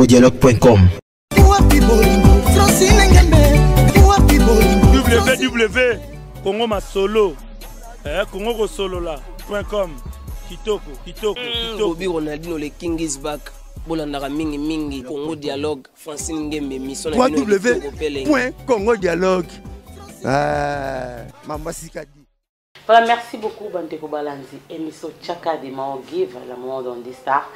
www.congodialogue.com. Www Congo Masolo eh, Congo kosolola.com. Kitoko, kitoko, kitoko. Bobi Ronaldinho, le king is back. Bolandaka mingi mingi Congo Dialogue, Francine Ngembe, mission na bino ya kitoko pele. www.congodialogue. Mama Sikadi. Voilà, merci beaucoup bandeko balandi émission Chaka de Mao Give, la maman dans des stars.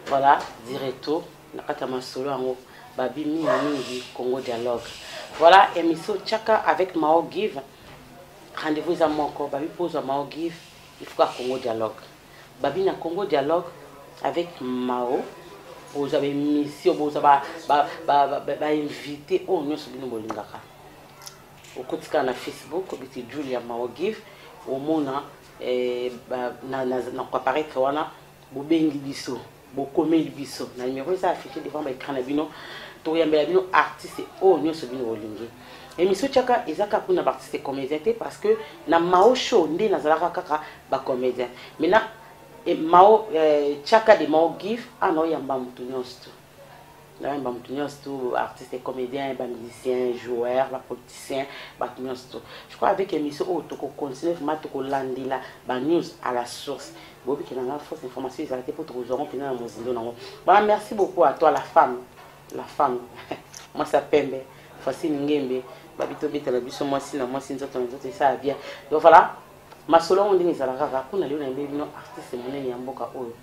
Voilà, directo na kati ya masolo yango babi mingi mingi Congo Dialogue. Voilà, émission Chaka avec Mao Give. Rendez-vous eza moko, babi pozwa Mao Give, il faut ka Congo Dialogue. Babi na Congo Dialogue avec Mao, bozwa ba émission, bozwa ba invité oyo nyonso bino bolingaka. Okotika na Facebook obiti Julia Mao Give, omona na koapparaître wana, bobengi biso, bokomeli biso na numéro eza affiché devant ba écran na bino, toyambela bino artiste oyo nyonso bino bolingi. Émission Chaka eza kaka mpona ba artiste comédien te, parce que na Mao Show nde nazalaka kaka ba comédien. Maintenant, Mao, Chaka de Mao Give, ana oyamba motu nyonso tu. Nayamba motu nyonso tu, artiste comédien, ba musicien, joueur, ba politicien, bato nyonso tu. Je crois avec émission oyo tokocontinue vraiment, tokolandela ba news à la source. Bobiki nanga fausse information ezala te, mpo tokozwango mpenza na mozindo nango. Voilà, merci beaucoup à toi la femme, la femme mwasi ya pembe, Francine Ngembe, babi tobetela biso mwasi na mwasi, nzoto na nzoto esala bien. Donc voilà, masolo yango ndenge ezala kaka mpona lelo, nayembi bino artiste monene ya mboka oyo,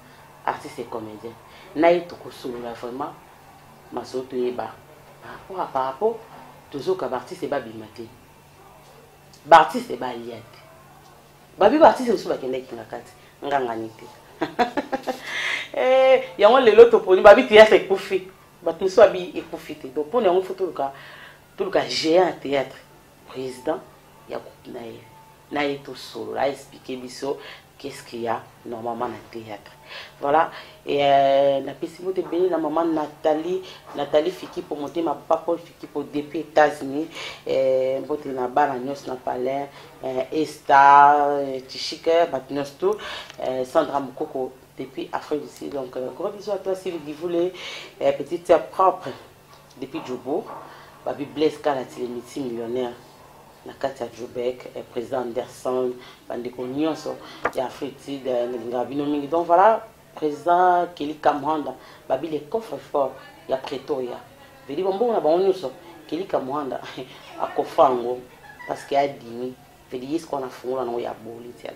artiste comédien na ye, tokosolola vraiment masolo, toyeba par rapport tozoka baartiste babima te, baartiste balia te, babi baartiste mosusu bakendaki na kati ngangani te. Yango lelo toponi babi théâtre ekufi, bato mosusu babi ekufi te. Donc mpona yango fo toluka géant ya théâtre, président ya groupe na ye, na ye tosolola, aexpliquer biso qu'est-ce qu'il y a normalement na théâtre. Voilà, et napesi mbote ebele na mama Nathalie, Nathalie Fikipo motema, papa Paul Fikipo depuis États-Unis. Mbote na bana nyonso na palais, Esta, Tishike, bato nyonso tu, Sandra Mokoko depuis Afrique du Sud. Donc gros bisous à toi Sylvie Divoulé, petite sœur propre depuis Djobourg, babi Blaise Kalati, le multimillionnaire na kati ya Jobek, président Anderson, bandeko nyonso ya Afrique du Sud, nalingaka bino mingi. Donc voilà, président Kelly Kamwanda, babi le coffre fort ya Pretoria, veli bambongo na bango nyonso Kelly Kamwanda akofa yango parce que adimi veli ye sikoyo nafungola nango ya boli ti ya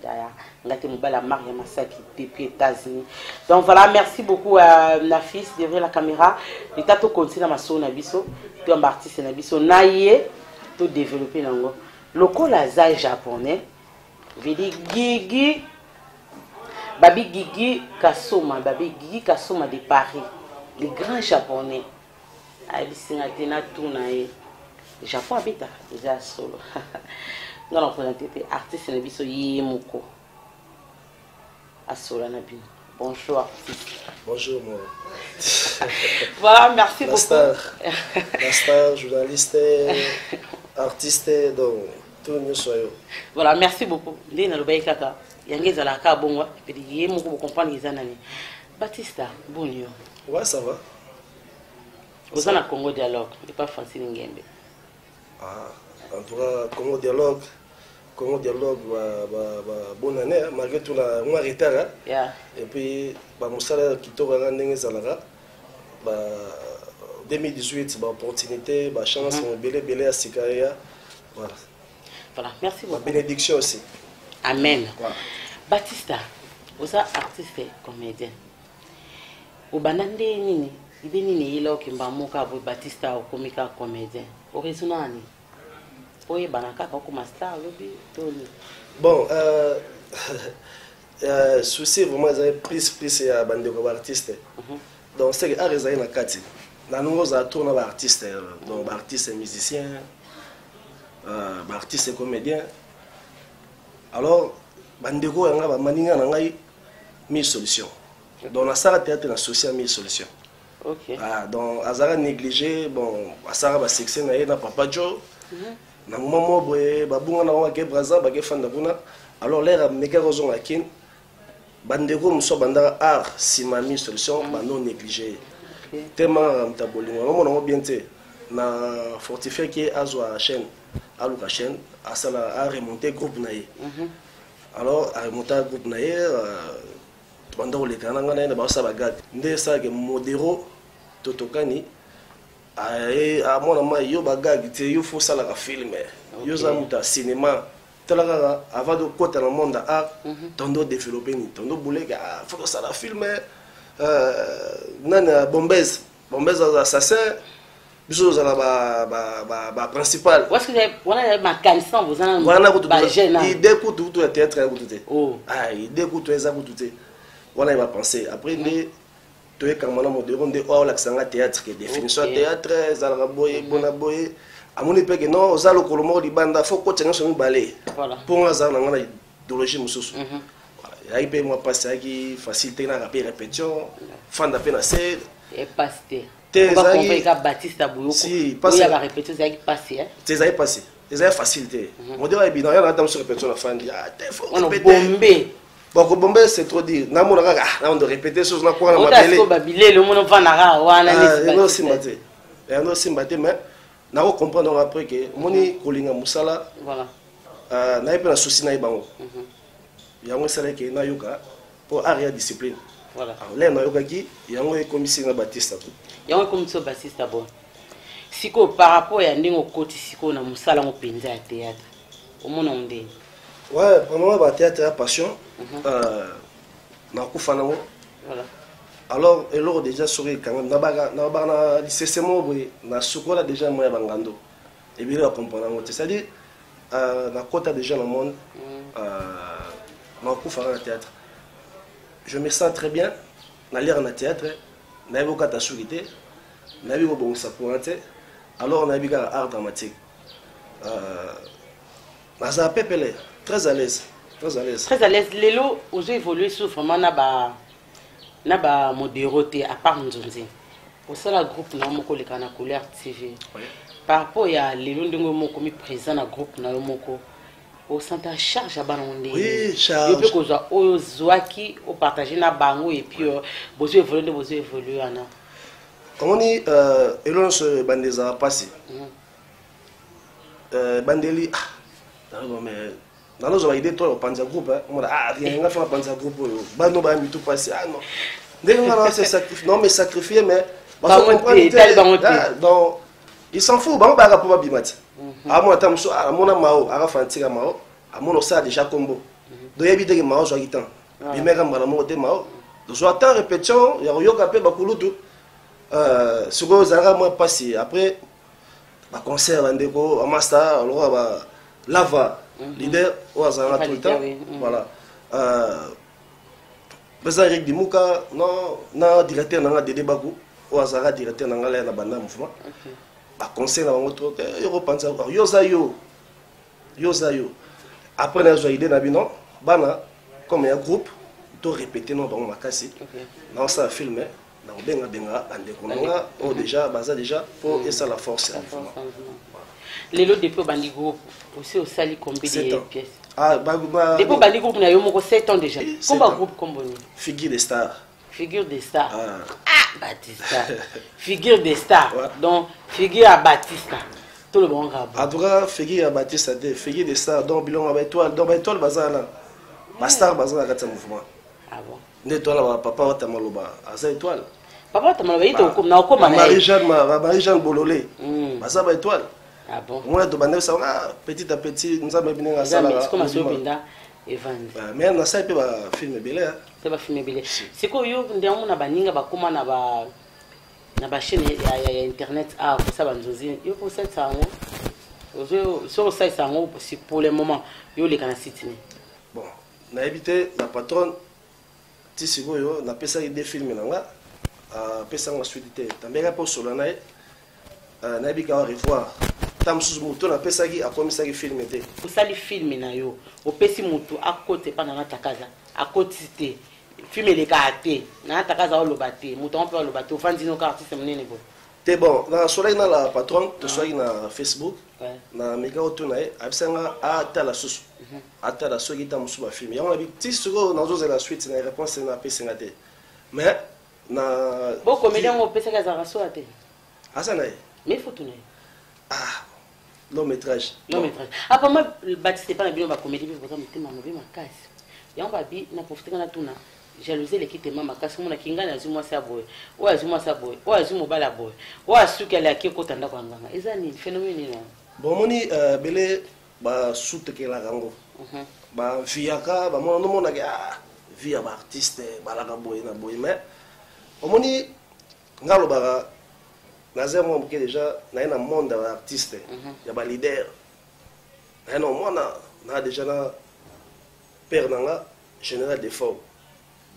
nga te, mobali ya Maria Masaki depuis États-Unis. Donc voilà, merci beaucoup Nafis derrière la caméra. Leta tokontinue na masolo na biso, toyamba artiste na biso na ye, todéveloppe nango lokola aza japonais, veli Gigi, babi Gigi Kasoma, babi Gigi Kasoma de Paris, le grand japonais, ayebisinga te natuna ye Japon abetaka eza ya solo. Nga na présente te artiste na biso, ye moko asola na bino. Bonjour artiste. Bonjour moi. Voilà, merci La beaucoup. star, la star, journaliste, artiste, donc tout nyonso yo. Voilà, merci beaucoup. Nde nalobaki kaka yango ezalaka bongo epedi ye moko bocomprendre eza nani. Batista, boni yo? Ouais, ça va. Oza na Congo Dialogue epa Francine Ngembe. Ah, en tout cas, Congo Dialogue, Congo Dialogue, ba bonne année, hein, malgré tout la mwa retard, hein. Et puis ba mosala kitoko kaka ndenge ezalaka, ba 2018, ba opportunité, ba chance ebele ebele ya sika ya, voilà. Voilà, merci Ba beaucoup. bénédiction aussi. Amen. Voilà. Batista, oza artiste comédien, obanda nde nini, ibe nini eyela okemba moka boye? Batista, okomi kaka comédien, oraisonna nini? Oyebana kaka okoma star olobi to nini? Bon, souci vraiment ezali plus ya bandeko baartiste. Donc c'est que art ezali na kati nalingi ozala tour na baartiste, donc baartiste musicien, baartiste comédien. Alors bandeko yanga, bamaninga na ngai, mille solution. Donc nasala théâtre na social mille solution. Ah, donc azalaka négligé. Bon, asalaka basuccès na ye na Papa Jo. Na moment moko boye babunga na bango, bake Braza, bakefanda kuna. Alors l'heure amekaka kozonga Kine, bandeko mosusu abandaka art nsima mi solution bando négligé ye. Tellement moto ya bolingo, namona yango bien te. Na fortifiaki ye azwa chaîne, aluka chaîne, asala, aremonte groupe na ye. Alors aremonta groupe na ye, tobanda koleka na ngai na ye na baosala bagag. Nde esalaka Modero totokani, amona mai yo bagag te, yo fo osalaka film, yo oza moto ya cinéma. Tala kaka, avant tokɔta na monde ya art, tondo développe nini, tondo boleka, fo tosala film. Nani, Bombez, Bombez aza assassin, biso tozala baprincipal. Wana makanisa boza na wana kutu idée kutu kutu ya théâtre ya kutu te. Idée kutu eza kutu te wana, ya bapense après nde toyekama na Modero. Nde oyo olakisa nga théâtre, ke définition ya théâtre ezalaka boye, bona boye. Amoni mpe ke non, oza lokolo moko libanda, fo kotia nyonso mibale, mpo nga azala na nga na idéologie mosusu. Eyaki mpe mwa mpasi, eyaki facile te, naka mpe répétition, fanda mpe na se. Epasi te? Te, ezalaki Batista Boyoya, barépétition ezalaki pasi? Te, ezalaki pasi, ezalaki facile te. Modero ayebi na ya na ata mosu répétition na fandi te, faut répéter. Bombe. Bon, kobombe, c'est trop dire. Namona kaka naondo répéter soso nakwaka na mabele. Babilele omona ovandaka wana. Yango osimba te, yango osimba te. Mais nako comprendre yango après ke omoni kolinga mosala, naye mpe na souci na ye bango. Yango esalaki nayoka mpo art ya discipline. Lere nayokaki yango, ekomisi nga Batista. Yango ekomisi yo Batista. Bon, sikoyo par rapport ya ndenge okoti sikoyo na mosala yango mpenza ya théâtre, omona ngo ndenge? Ouais, vraiment, bathéâtre ya passion, nakufa nango. Alors eloko déjà soki ekangami, nabaka na lisese moko boye, nasukola déjà mo ya bangando ebele, bacomprendre yango te. C'est-à-dire nakota déjà na monde, nakufaka na théâtre. Je me sens très bien naliaka na théâtre, nayebi kokata suki te, nayebi kobongisa courant te. Alors nayebi kaka art dramatique, nazala pepele, très à l'aise, très à l'aise. Très à l'aise. Lelo ozo évoluer sur vraiment na ba Modero te, à part Nzonzi, osala groupe na yo moko, oleka na Couleur TV. Par rapport ya lelo, ndenge moko mi présent na groupe na yo moko, osanta charge ya bana ngo ndenge? Oui, charge. Yo mpe kozwa oyo ozwaki, opartage na bango, et puis bozo évolue nde bozo évolue wana. Omoni, elo nyonso ebandi ezala mpasi. Ebandeli mais nanozwa baidée to opanza groupe, omona, ah rien, nga fa bapanza groupe oyo, bano baya mitu mpasi. Ah non, ndenge nga na se sacrifie, non mais sacrifier, mais bazo te. Donc il s'en fout, bango bayaka mpo babima ti amona ata mosu, amona Mao akafa ntika Mao, amona osala déjà kombo. Donc yebi teke Mao azwaki temps, bimeka mbala moko te. Mao tozwa temps répétition ya koyoka mpe bakulutu. Sikoyo ozalaka mwa mpasi. Après baconcert, bandeko bamaster lokola ba Lava, leader oyo azalaka tout le temps, voilà, président Eric Dimuka, non, na directeur nanga Dede Baku, oyo azalaka directeur nanga laya na banda mouvement, baconseil na bango trop: yo kopanza, yo oza yo, yo oza yo. Après nazwa idée na bino bana, comme ya groupe, to répéter no bango makasi, naosala film, nakobengabenga bandeko na nga oyo déjà baza déjà, mpo esala force ya mouvement. Lelo, depuis obandi groupe, osi osali combien de pièces? Ah, ba, ba, depuis obandi groupe na yo moko, 7 ans déjà. Komba groupe, kombo nini? Figure de Star. Figure de Star. Ah, Batista, Figure de Star. Ouais. Donc figure ya Batista, toloba ngo kaka. En tout cas, figure ya Batista te, Figure de Star. Donc bilongo ya baétoile, donc baétoile baza wana, bastar baza na kati ya mouvement. Ah bon? Nde étoile, bapapa Wata Maloba aza étoile. Papa Wata Maloba, ye na okoma na Marie-Jeanne Bololé, baza baétoile. Ah bon? Omona, tobanda biso petit à petit, Nzambe ndenge asalaka. Mpenza evandi. Mais nasali mpe bafilm ebele. Mpe bafilm ebele. Sikoyo yo nde omona baninga bakóma na bachaîne ya internet awa kosala banzonzi, yo mpo osalisa yango, soki osalisa yango pour le moment, yo oleka na site nini? Bon, nayebi te na patronne. Ti sikoyo napesaki de film na nga, apesanga suite te. Tambeka mpe osola na ye, nayebi kaka revoir ta mosusu moto napesaki akomisaki film te. Osali film na yo, opesi motu akota epa na Natakaza, akotisi te, film elekaka te. Na Natakaza oloba te, moto yango mpe aloba te, ofandi noka artiste monene boye. Te, bon, nasolaki na la patronne, tosolaki na Facebook. Na meka otuna ye, ayebisanga atala susu, atala soki ta mosusu bafilm yango. Nabi ti sikoyo nazozela suite na réponse na apesinga te, mais Na Bo comédien ngo opesaki azalaka soa te. Aza na ye. Mais photo na ye. Ah, long métrage. Long métrage. Apparemment Baptiste epa na bino ba comédie mpe boza motema mabe makasi. Yango babi na profite nga natuna jalousie eleki tema makasi omonaki ngai nazwi mwasi ya boye oyo azwi mwasi ya boye oyo azwi mobali ya boye oyo asuki alaki ekota ndako ya nganga eza nini phénomène nini wana? Bon, omoni ebele basutekelaka yango, baviyaka bamona nomonaka, ah, vie ya baartiste balaka boye na boye. Mais omoni, nga alobaka naza mwa moke déjà naye na monde ya baartiste, ya baleader. Naye na omwana na déjà na père na nga général Defort,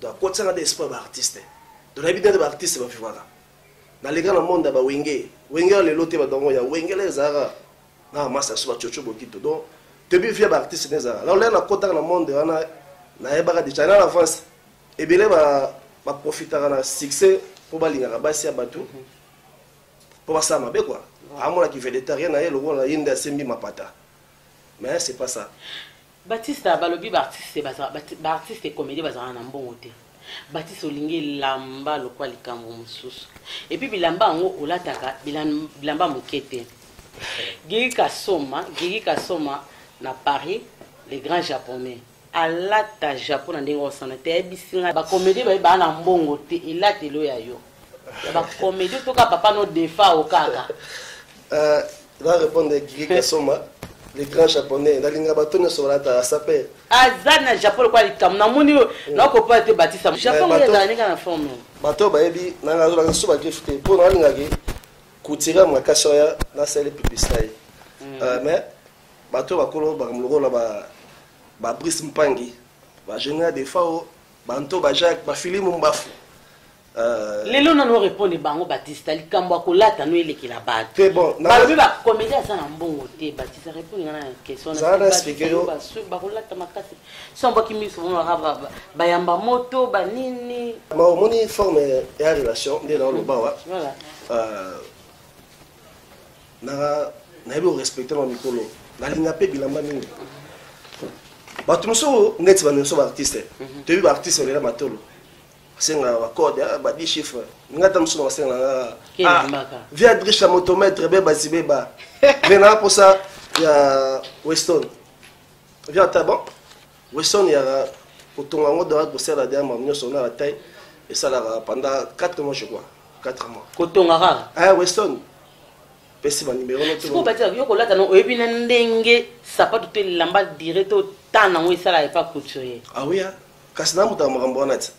donc akotisanga nde esprit ya baartiste. Donc nayebi ndenge baartiste bavivaka. Naleka na monde ya bawenge, wenge ya lelo te, badongo ya wengele ezalaka na masa so bacoco bokito. Donc toyebi vie ya baartiste nde ezalaka. Alors lelo nakotaka na monde wana, nayebaka déjà na l'avance ebele baprofitaka na succès mpo balingaka basi ya bato mpo basala mabe quoi. Amonaki végétarien na ye lokola ye nde asembi mapata, mais c'est pas ça. Baptiste, balobi baartiste, baartiste comédie bazalaka na mbongo te. Baptiste, olingi elamba lokwa likambo mosusu, et puis bilamba yango olataka bilamba moke te. Gigi Kasoma, Gigi Kasoma na Paris, le grand Japonais, alata Japon na ndenge osana te. Ayebisi nga bacomédie baye baa na mbongo te. Elatelo ya yo ya bacomédie toka papa no defa o kaka. Na répondre Gigi Kasoma, le grand Japonais, nalinga bato nyonso balataka sape. Aza na Japon lokola likambo namoni oyo nakopa te. Batisa Japon oyo ezala ndenge na forme. Bato bayebi nanga azolaka so bagriffe te mpo nalingaki kutira makasi oya nasali publicité ye. Mais bato bakolo bakambo lokola babrice mpangi, bagénéral Defao, banto bajacques bafilimu mbafu. Lelo nano orépondre bango. Batista, likambo ya kolata no elekela bato. Te, bon. Balobi bacomédie aza na mbongo te. Batista, répondre nga na question. Zala na expliquer yo. Bakolata makasi so ambwaki miso monaka bayamba moto banini. Ma omoni forme ya relation nde na oloba wa. Voilà. Naka nayebi korespecte na mikolo, nalinga mpe bilamba mingi. Bato mosusu neti bando nyonso baartiste, toyebi baartiste balela matolo, basengaka bacode ba 10 chiffre. Nga ta mosusu na basenga nanga Kelambaka. Via driche ya motomètre be basi beba ve na mposa ya Weston via ata bon Weston yaka kotonga yango doka kosala diama nyonso na bataille esalaka pendant 4 mois, je crois 4 mois. Kotonga kaka? Ah, Weston pesi banimero. Sikoyo batia yo kolata no oyebi na ndenge sapato to elamba dire to ta nango esalaka epa couturier. Ah oui, ah. Kasi namutaka makambo wana ti.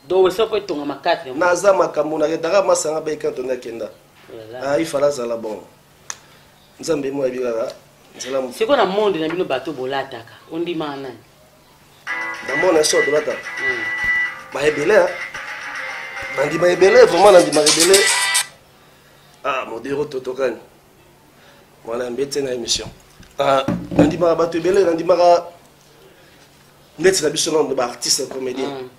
Donc wesa po etongama 4 mois. Naza makambo nakendaka masanga be kanto nde akenda. Voilà. Ah, ifala azala bon, Nzambe mo ayebi kaka nzela motu. Sikoyo na monde na bino bato bolataka, ondimaka nani? Na mona so tolata baebele, ah. Nandima ebele, vraiment nandimaka ebele. Ah, modero totokani wana yambi ete na émission. Ah, nandimaka bato ebele, nandimaka neti na biso nano baartiste comédien,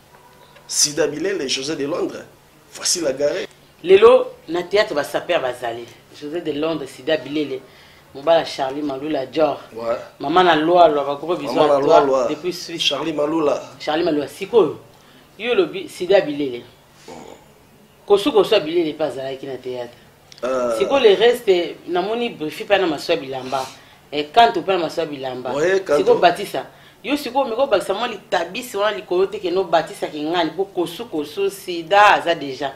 Sida Bilele, José de Londres, facile à garer. Lelo na théâtre basaper bazali José de Londres, Sida Bilele, mobala Charlie Malula Dior. Mama na Lwalwa, bagros bisous Mama à na toi Lwalwa. depuis Suisse. Charlie Malula. Charlie Malula. Sikoyo yo olobi Sida Bilele, kosukosu ya Bilele mpe azalaki na théâtre. Sikoyo le reste namoni brifi mpe na maso ya bilamba, kanto mpe na maso ya bilamba. Ouais, Kanto. Sikoyo batisa yo sikoyo omeki obakisa mwa litabisi wana likolo te kende obatisaki ngani mpo kosukosu Sida aza déjà,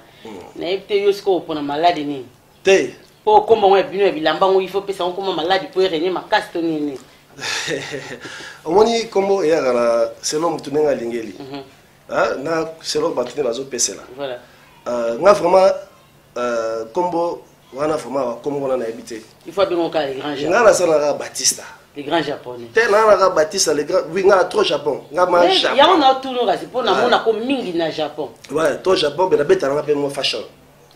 nayebi te yo sikoyo opona maladi nini. Te. Mpo okomba ngo ya bino ya bilamba ngo, il faut opesa ngo koma maladi mpo erenie makasi to nini? Omoni nkombo eyaka na selon motu ndenge alingeli. Ah, na selon bato nde bazopesela. Voilà. Nga vraiment nkombo wana, vraiment bakombo wana nayebi te. Il faut abengo kaka les grands Nga Japonais. nasalaka Batista. Les grands Japonais. Te, nasalaka Batista le grand, oui. Nga na trop Japon, nga ma Mais Japon. Yango na otunu kasi mpo namonako mingi na Japon. Ouais, trop Japon, be nabetalanga mpe mwa fashion.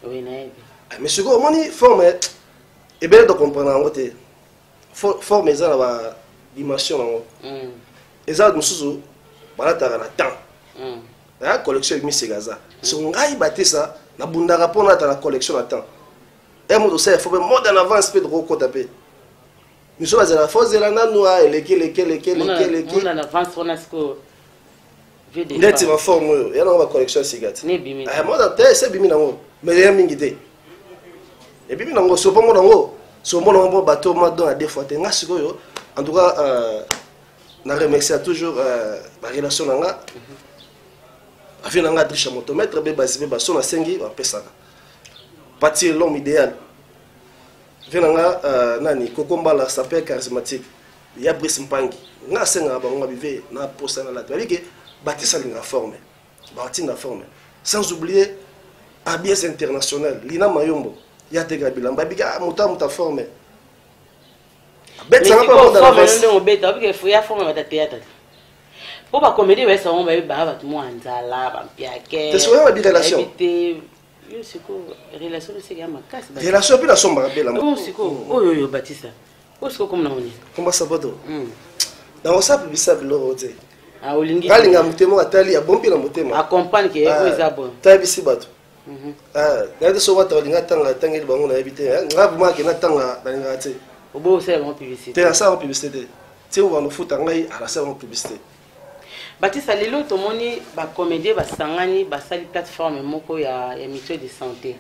Oui, nayebi. Ah, mais sikoyo omoni forme ebele tocomprendre yango te. Forme eza na badimension nango. Eza mosusu balataka na temps. Ah, collection emiseka aza so ngai Batisa nabundaka mpo nalata na collection na temps e moto osala fo mpe mode en avance mpe tokokota mpe miso bazala fo zela nanu a eleki eleki eleki eleki eleki. Mona na avance wana sikoyo. Ndeti ba forme oyo ya nango ba collection ya sika ti. Eh, mona te ese ebimi nango mais ya mingi te. Ebimi nango sopo mona nango sopo mona nango bato ma don ya deux fois te nga sikoyo en tout cas euh, na remercier toujours euh, ba relation na nga. Avi na nga Trisha motomètre be basi be baso na sengi bapesaka. Pati l'homme idéal. Vie na nga euh, nani Coco Mbala sapeur charismatique. Ya Brice Mpangi nga asengaka bango nga bive na posa na lata babi ke Baptiste alingaka forme batinda forme sans oublier ABS international Lina Mayombo ya teka bilamba abiki ah, moto moto forme abetisa nga mpe monde en avance ndenge obeta obike ya forme bata théâtre mpo bacomédie bayesa bango bayebi baa bato mwa nzala bampiake te soki babi relation te yo sikoyo relation eseke ya makasi relation mpe nasombaka mpe elamba sikoyo oyo oyo batisa oyo sikoyo komona nini komba sapato nakosala publicité ya biloko te ah, olingi alinga motema atali abombi na motema acomprendre ke oyo eza bon tayebisi bato nayebi te soki bato balinga atanga atangeli bango nayebi te nga vraimen akende atanga nalingaka te oboyi osala bango publicité te nasala bango publicité te ti obanda ofuta ngai anasala bango publicité. Batista lelo tomoni ba comédien basangani basali plateforme moko ya, ya mutuelle de santé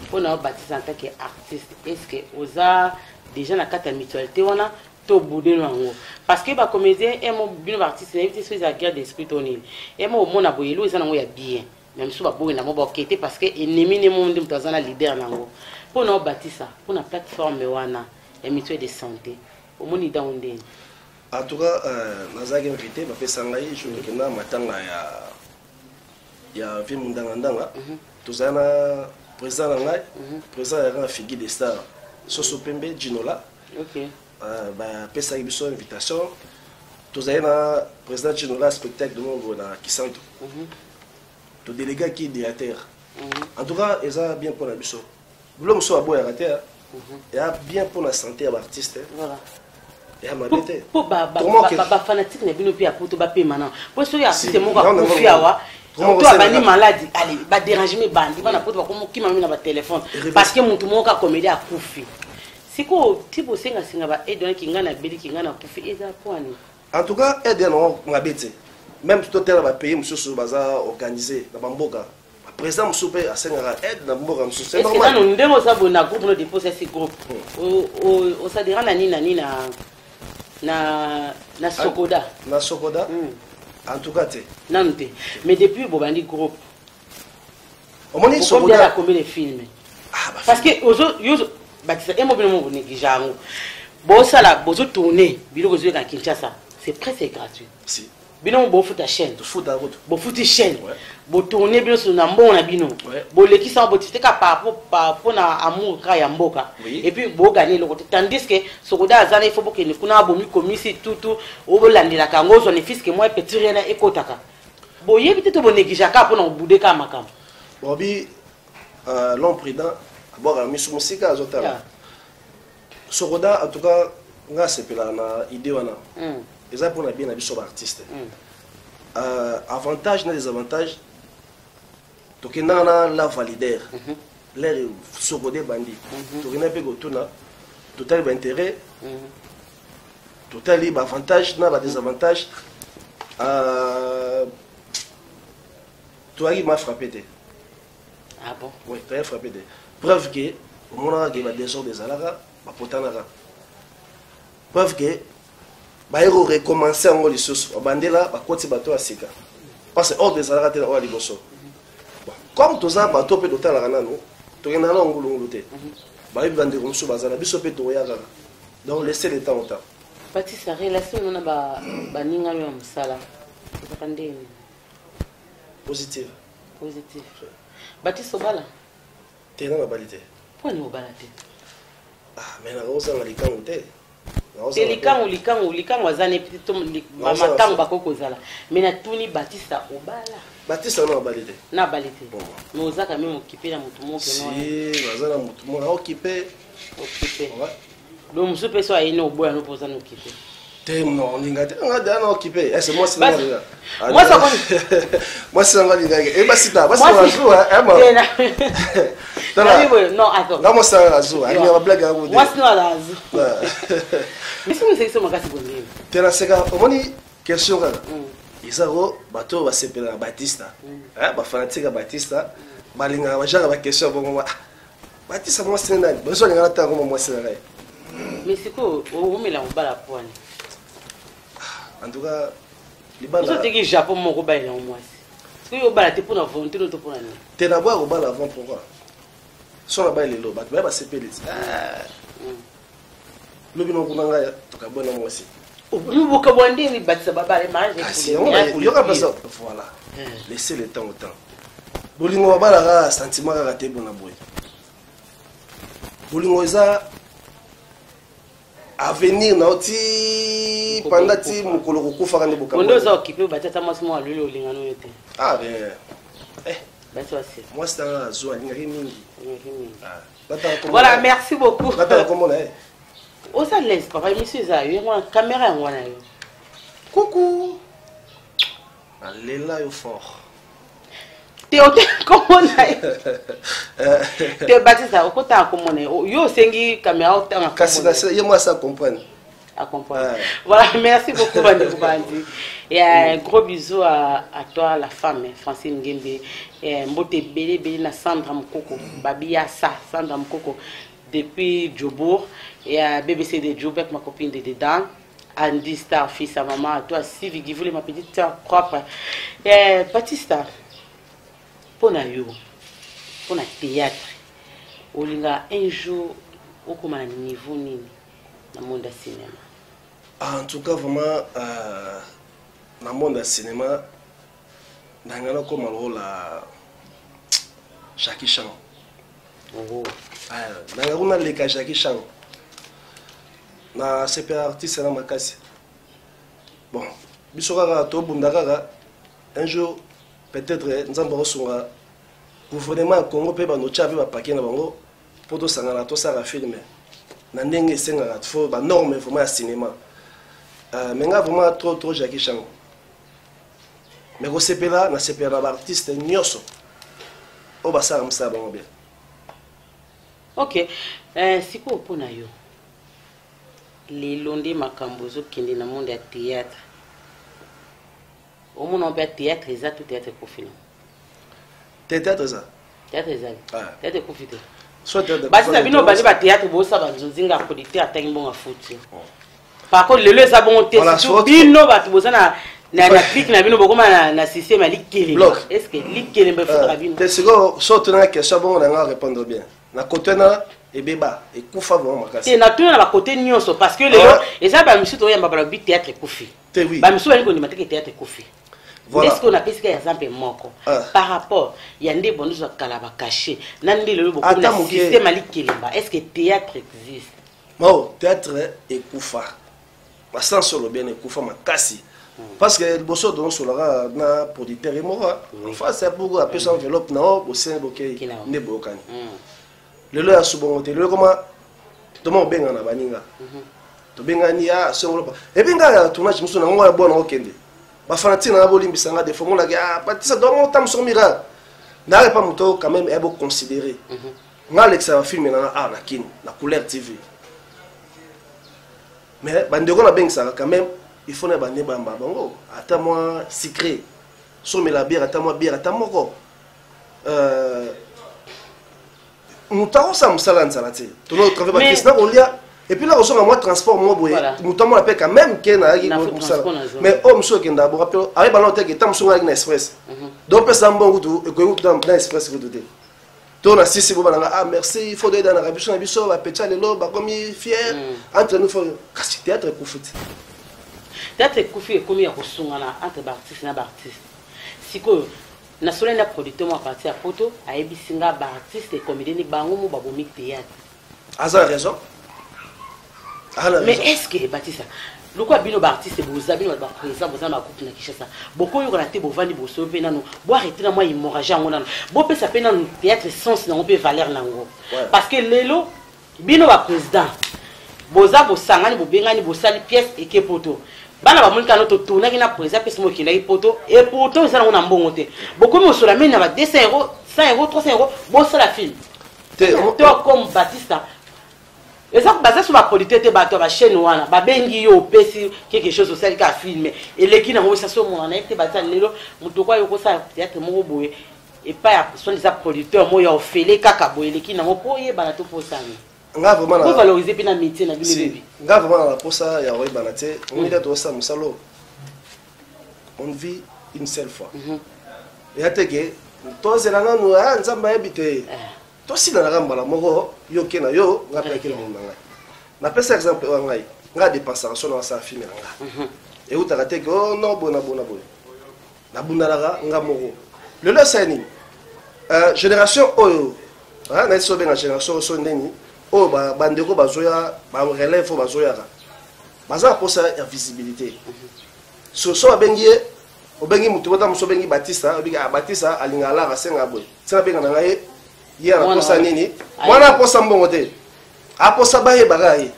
mpo na yo Batista en tant que artiste est ce que oza déjà na kati ya mutualité wana to budeno yango parce que ba comédien emo bino ba artiste nayebi te soki eza guerre d'esprit to nini emo omona boye elo eza nango ya bien mais mosusu baboyi nango baoke te parce que ennemi ne mo nde moto aza na leader nango mpo na yo Batista mpo na plateforme wana ya mutuelle de santé omoni dango ndeni? En tout cas, euh, nazalaki invité, bapesa ngai jour tokenda matanga ya ya vie mundanga ndanga. Tozala na président na ngai, président ya nga figure de star, Soso Pembe Ginola. Okay. Euh, bapesaki biso invitation. Tozali na président Ginola spectacle de monde na Kisantu. Todelegaki directeur. En tout cas, eza bien pour na biso. Biloko mosusu baboyaka te, eya bien pour na santé ya baartiste. Voilà. Eya mabe te. Mpo bafanatike na bino mpe ya poto bapema na mpo soki artiste moko akufi awa to abandi maladi ale baderangement ebandi bana poto bakomokima mimi na batelefone parce que motu moko akomedi akufi sikoyo ti bosengasenga ba aide wana kinga na beli kinga na kufi eza pwani. En tout cas aide ya nango mabe te, même totala bapays mosusu baza organise na bamboka, président mosusu mpe asengaka aide na mboka mosusu, c'est normal. Nanu ndenge oza boye na groupe no depose esi groupe osadira na nini na nini na Sokoda? Na Sokoda, en tout cas te. Nanu te, mais depuis bobandi groupe omoni Sokoda combien de films? Parce que ozo yo bakisa emo bino mo néglige yango, bosala bozotourne biloko ezoyeka na Kinshasa, c'est presque gratuit. Si. Bino bofuta chaîne, tofuta kutu. Bofuti chaîne, botourne bino so na mbongo na bino, bolekisa yango botite kaka par rapport na amour kaka ya mboka et puis bogane eloko te, tandis que Sokoda aza na, il faut bokende kuna bomi komisi tutu oyo bolandelaka yango, ozwa ne fiske mwa petit rien ekotaka, boyebi te to bonégligeaka mpona kobude kaka makambo. Bobi l'homme prudent abwakaka miso mosika azotala Sokoda. En tout cas nga asepelaka na idée wana, eza mpona bien na biso baartiste. Avantage na désavantage, tokendaka na la validaire l'air Sokoda ebandi, tokenda mpe kotuna, totali baintérêt, totali baavantage na badésavantage, toyaki ma frappé te. Ah bon? Oui, toyaki frappé te. Preuve ke omonaka ke badésordre ezalaka, bapotanaka. Preuve ke baye korecommencer yango lisusu, babandela bakoti bato ya sika parce que ordre ezalaka te na oyo ya liboso. Bon, comme toza bato mpe totalaka nanu, tokendaka na ngulungulu te, bayebi bandeko mosusu baza na biso mpe tokoya kaka. Donc laissez le temps au temps. Batisa relation no na baningano ya mosala ezaka ndenge? Positive. Positif. Batisa, obala? Te, na nabali te. Mpo ani obala te? Ah, mais nakozanga likango te. Te, likango likango likango aza ne to bamakango bakoki kozala, mais natuni, Batista, obala? Batista na abali te. Na abali te, mais oza quand même occupé na motu moko? Si, baza na motu moko occupé. Occupé. Donc mosusu mpe so ayini oboya no mpo oza na occupé? Te, non, olinga te, nga deya na occupé ese mwasi. Mwasi akoni Mwasi nanga alingaki e basita basi nanga azuwa ema. Nabi boye, non, attends. Nga mwasi nanga azuwa, alingaka bablague yango te. Mwasi no aza azu biso mosekisi makasi boye ndenge? Te, naseka. Omoni question kaka. Eza ko bato oyo basepela na Batista, bafanatique ya Batista balingaka bajaka baquestion ya bongo. Ah, Batista mwasi na nani? Bazo alingaka ntango koma mwasi na ngai. Mais sikoyo owumela kobala pwani? En tout cas, libala ozoteki Japon moko obalela ngo mwasi. Sikoyo obala te mpona volonté no to mpona nini? Te, naboya kobala avant. Pourquoi? So nabai lelo, bato baye basepeli ti lobi nokuna ngai tokabwana mwasi. Bokabwa ndeni? Batisa babale mariage. Kasi yango yoka mpenza, voilà, laissez le temps au temps. Bolingo babalaka sentiment kaka te. Bona boye, bolingo eza avenir na yo ti panda ti mokolo kokufaka nde. Bondo oza okipe bati ata mwasi moko aluli olingano yo te? Ah bien, eh. Basi basila. Mwasi nanga azwa alingaki mingi. Voilà, merci beaucoup. Natala kombo na ye. Oza lese papa, émission eza yo, yango wana caméra yango wana yo. Kuku, nalela yo fort. Te, ote kombo na ye te. Batisa okotanga kombo na ye, yo osengi caméra otanga. Kasi ye mwasi acomprendre. À comprendre. Ouais. Voilà, merci beaucoup Bandeko Bandi. Et un gros bisou à toi, la femme, Francine Ngembe. Et Mbote Bele Bele na Sandra Mkoko, Babiasa, Sandra Mkoko, depuis Djobourg. Et à BBC de Djoubek, ma copine de dedans. Andy Star, fils à maman, à toi, Sylvie Givoulé, ma petite soeur propre. Et Batista, pour na yo, pour na théâtre, olinga un jour, okoma na niveau nini na monde ya cinéma? En tout cas, vraiment, na monde ya cinéma, nanga nakoma lokola Jackie Chan. Oh. Nanga kuna leka Jackie Chan na sepela artiste na makasi. Bon, biso kaka tobunda kaka. Un jour peut-être Nzambe akosunga gouvernement ya Congo mpe banotya mpe bapake na bango mpo tosangana tosala film na ndenge esengaka, faut banorme vraiment ya cinéma. Mais nga vraiment trop trop Jackie Chan. Mais kosepela, nasepela na baartiste nyonso oyo basalaka mosala bango bien. Ok, sikoyo mpo na yo, lelo nde makambo ezokende na monde ya théâtre, omona mpe ya théâtre eza to théâtre ekufi no? Te, théâtre eza. Théâtre ezali? Théâtre ekufi te. Soit théâtre. Basisa bino bandi bathéâtre, bosala banzonzinga, producteur atangi mbongo afuti. Par contre lelo eza bongo te. Surtout bino bato boza na clique na bino, bokoma na système ya likelemba. Est ce que likelemba efutaka bino? Te, sikoyo so otunanga question bongo, na nga répondre bien na kote na ebeba, ekufa vraiment makasi. Te, natuna na bakote nyonso, parce que lelo eza bamisusu toyamba balobi théâtre ekufi. Te, oui. Bamisusu balingi kondima teke théâtre ekufi. Nde sikoyo napesika ya zampe moko par rapport ya nde bondozo kala bacachet na nde lelo bokomi na système ya likelemba, est ce que théâtre existe? Mao, théâtre ekufa basansi olobi ene ekufa makasi, parce que liboso tozosolaka na producteur ye moko face ya buku, apesa enveloppe na o boseni, bokei nde boyokani. Lelo ya subongo te. Lelo koma toma obengana na baninga, tobengani ya songolo epuis ngai ya tournage mosusu nango ya bwana okende bafanatike nanga bolimbisa nga defo monaki batisa dongo ta mosuku mira nayaka epa moto quand même ya boconsidéré. Nga alekisa bafilme nanga a na Kini na Couleur TV, mais bandeko nabengisaka quand même, il faut na bande bamba bango ata mwa sucré, somela bière, ata mwa bière ata moko. Moto akosala mosala ya nzala te, tono travail bakisi na kolia et puis na kozonga mwa transport moko boye, moto amona mpe quand même ke nayaki mosala. Mais oyo mosusu okendaka boka mpe ayebana oteke ta mosusu ngayaki na express, donc pesa mbongo kutu ekoki kutu na express kutu te. To na sisi bo bananga, ah merci, il faut doyedanaka biso na biso bapetia lelo bakomi fier entre nous. Faut kasi théâtre ekufi te. Théâtre ekufi, ekomi ya kosungana entre baartiste na baartiste. Sikoyo nasolani na producteur mo apartir ya Poto, ayebisi nga baartiste comédien ni bango mo babomi théâtre. Aza raison. Mais est ce que Batisa, lokola bino baartiste boza, bino bato baprésident, boza na bagroupe na Kinshasa, bokoyokana te? Bovandi bosoyo mpe nano boarrete na mwa hémorragie yango nano, bopesa mpe nano théâtre sens nango mpe valeur nango, parce que lelo bino baprésident boza, bosangani, bobengani, bosali pièce eke Poto, bana bamoni kano totournaki na président pièce moko ekendaki Poto, et pourtant eza nango na mbongo te. Bokomi osola mini na ba 200 euro, 100 euro, 300 euro, bosala film. To comme Batista. Eza baza so baproducteur te, bato ya bachaîne wana babengi yo, opesi quelque chose, osali kaka film, eleki nango, osasi omona na ye te. Baza lelo moto okwa yo kosala théâtre moko boye epai ya soit eza producteur moko ya ofele kaka boye, eleki nango mpo oyebana to mpo osani. Nga vraiment na valoriser mpe na métier na bino bebi. Nga vraiment na posa ya koyebana te. Omoni, tosala mosala, on vit une seule fois. Eya te ke tozela nanu Nzambe ayebi te. Tosilanaka mbala moko, yo ke na yo, nga mpe ake na mondo na ngai. Napesa exemple oyo ngai, ngai adépensaka so na wasala film na nga, eutaka te ke o non, boye na boye na boye, nabundanaka nga moko. Lelo esali nini? Génération oyo nayebi so obenga génération oyo so ndeni oyo, bandeko bazoya, barelève oyo bazoyaka, baza na mposa ya visibilité. So babengi ye, obengi motu bota mosu, obengi Batista, obengi Batista alingaka lara, asenga boye, tina abenga na ngai ye ana posa nini? Mwana aposa mbongo te, aposa bayebaka ye.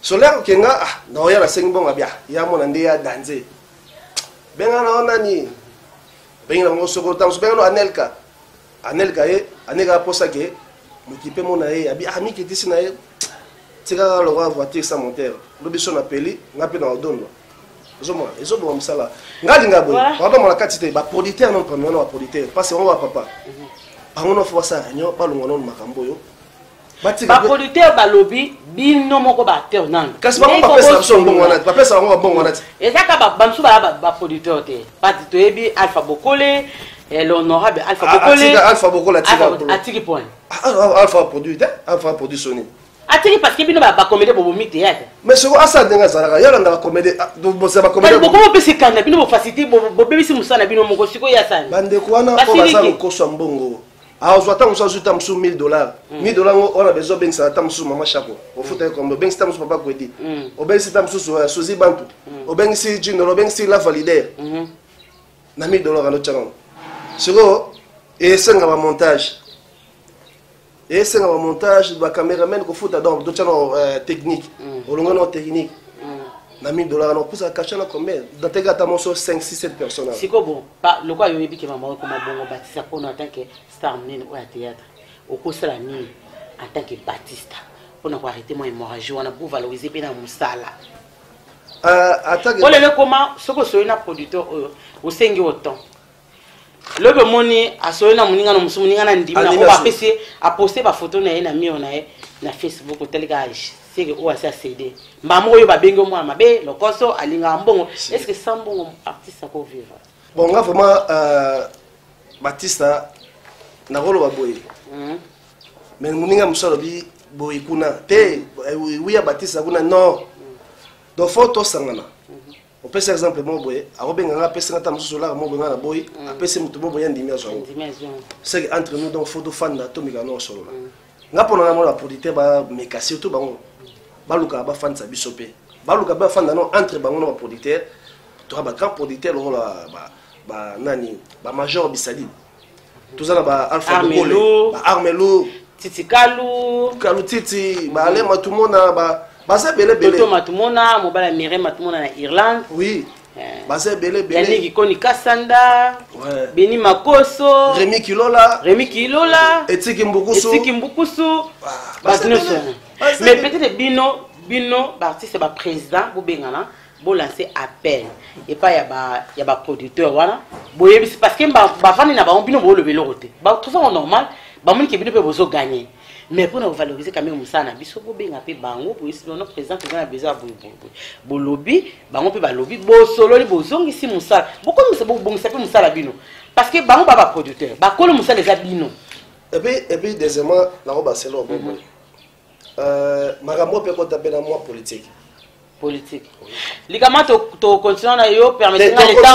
Solaire okenga, naoya nasengi mbongo, abia ya mona nde ya danze, benga na yo nani, bengi na bango soko ntango benga no Anelka. Anelka ye, Anelka aposa ke moki mpe mona ye abi mikitisi na ye, tikaka lokwa voiture sans moteur. Lobi so napeli nga mpe na odondwa, ozomona ezoboma mosala. Nga alinga boye, pardon, mona kati te baproducteur non, premier wana baproducteur, parce que bango bapapa bango no fo basala réunion, balongwa nono makambo oyo. Baproducteur balobi bino moko baacteur nano. Kasi bango bapesa biso mbongo wana, bapesa bango bambongo wana te. Eza ka bamosusu baya baproducteur te. Pati toyebi Alpha Bokole, l'honorable Alpha Bokole. Alpha Bokole atiki point. Alpha produit te, Alpha produit Sony. Atiki parce que bino bacomédie bobomi théâtre. Mais soko asala ndenge azalaka, ye alandaka comédie, bosala bacomédie. Bokoma opesa ekanda, bino bofacilité, bobebisi mosala na bino moko. Sikoyo asani. Bandeko wana oyo baza lokoso ya mbongo, azwa ata mosusu, azwi ta mosusu 1000 dollars. 1000 dollars ngo wana bezo obengisaka ata mosusu mama Shako, ofuta ye kombe, obengisi ta mosusu papa Kwedi, obengisi ta mosusu Suzi Bantu, obengisi Jindolo, obengisi La Valider na 1000 dollars ando tia nango. Sikoyo esenga bamontage, esenga bamontage, bacameraman kofuta, donc totia na technique, olongo na technique na 1000 dollars na opusaka cachet na combien? Nateka ata moso 5 6 7 personnes. Sikoyo bon, lokola yo oyebi ke mama okoma bongo, Batista, mpona en tant que star monene oyo ya théâtre, okosala nini en tant que Batista mpona koarrêter mwa hémorragie wana, po valoriser mpe na mosala? Po lelo ekoma soki osoyi na producteur oyo, osengi autant, lobi omoni asoyi na moninga na mosusu, moninga na ndimi na oyo bapesi ye, aposte bafoto na ye na mur na ye na Facebook, otali kaka seke oyo asi acd mbaa moko oyo babengi yo mwana mabe, lokoso, alingaka mbongo. Est ce que sans mbongo artiste akovivre? Bon, nga vraiment, Batista, nakoloba boye, mais moninga mosusu alobi boye kuna te, wiya Batista kuna non. Donc faut tosangana. Opesa exemple moko boye, akobenga nga, apesi nga ta mosusu olaka moko boye, nga na boyi, apesi motu moko boye, andimi, azwa yango. C'est que entre nous, donc faut tofanda, tomeka no osolola. Nga mpo na nga, mona baproducteur bameka, surtout bango balukaka bafandisa biso mpe baluka mpe bafanda no entre bango na baproducteur. Toka bagrand producteur lokola banani, bamajor Bisalile, toza na ba Alpha Bokole, ba Armelo. Titi Kalu. Kalu Titi, baale Matumona, baza ebele ebele. Toto Matumona, mobala Mireille Matumona na Irlande. Oui, baza ebele ebele. Yannick Koni Kasanda, Beni Makoso. Remi Kilola. Remi Kilola. Etiki Mbukusu. Etiki Mbukusu, bato nyonso. Mais peut-être bino baartiste, baprésident, bobengana, bolancer appel epai ya baproducteur wana, boyebisi, parce que bavandi na bango, bino booloba eloko te, batrouve yango normal, bamoni ke bino mpe bozoganye. Mais mpona kovaloriser quand même mosala na biso, bobenga mpe bango, boyesi bino: président, toza na besoin ya boyeboye. Bolobi, bango mpe balobi, bosololi, bozongisi mosala, bokomisa, bobongisa mpe mosala bino, parce que bango ba baproducteur, bakolo mosala eza bino. Et puis deuxièmement, nakobasela obo boye, makambo mpe ekota mpe na mwa politique. Politique likama, tocontinue na yo, permettre nga leta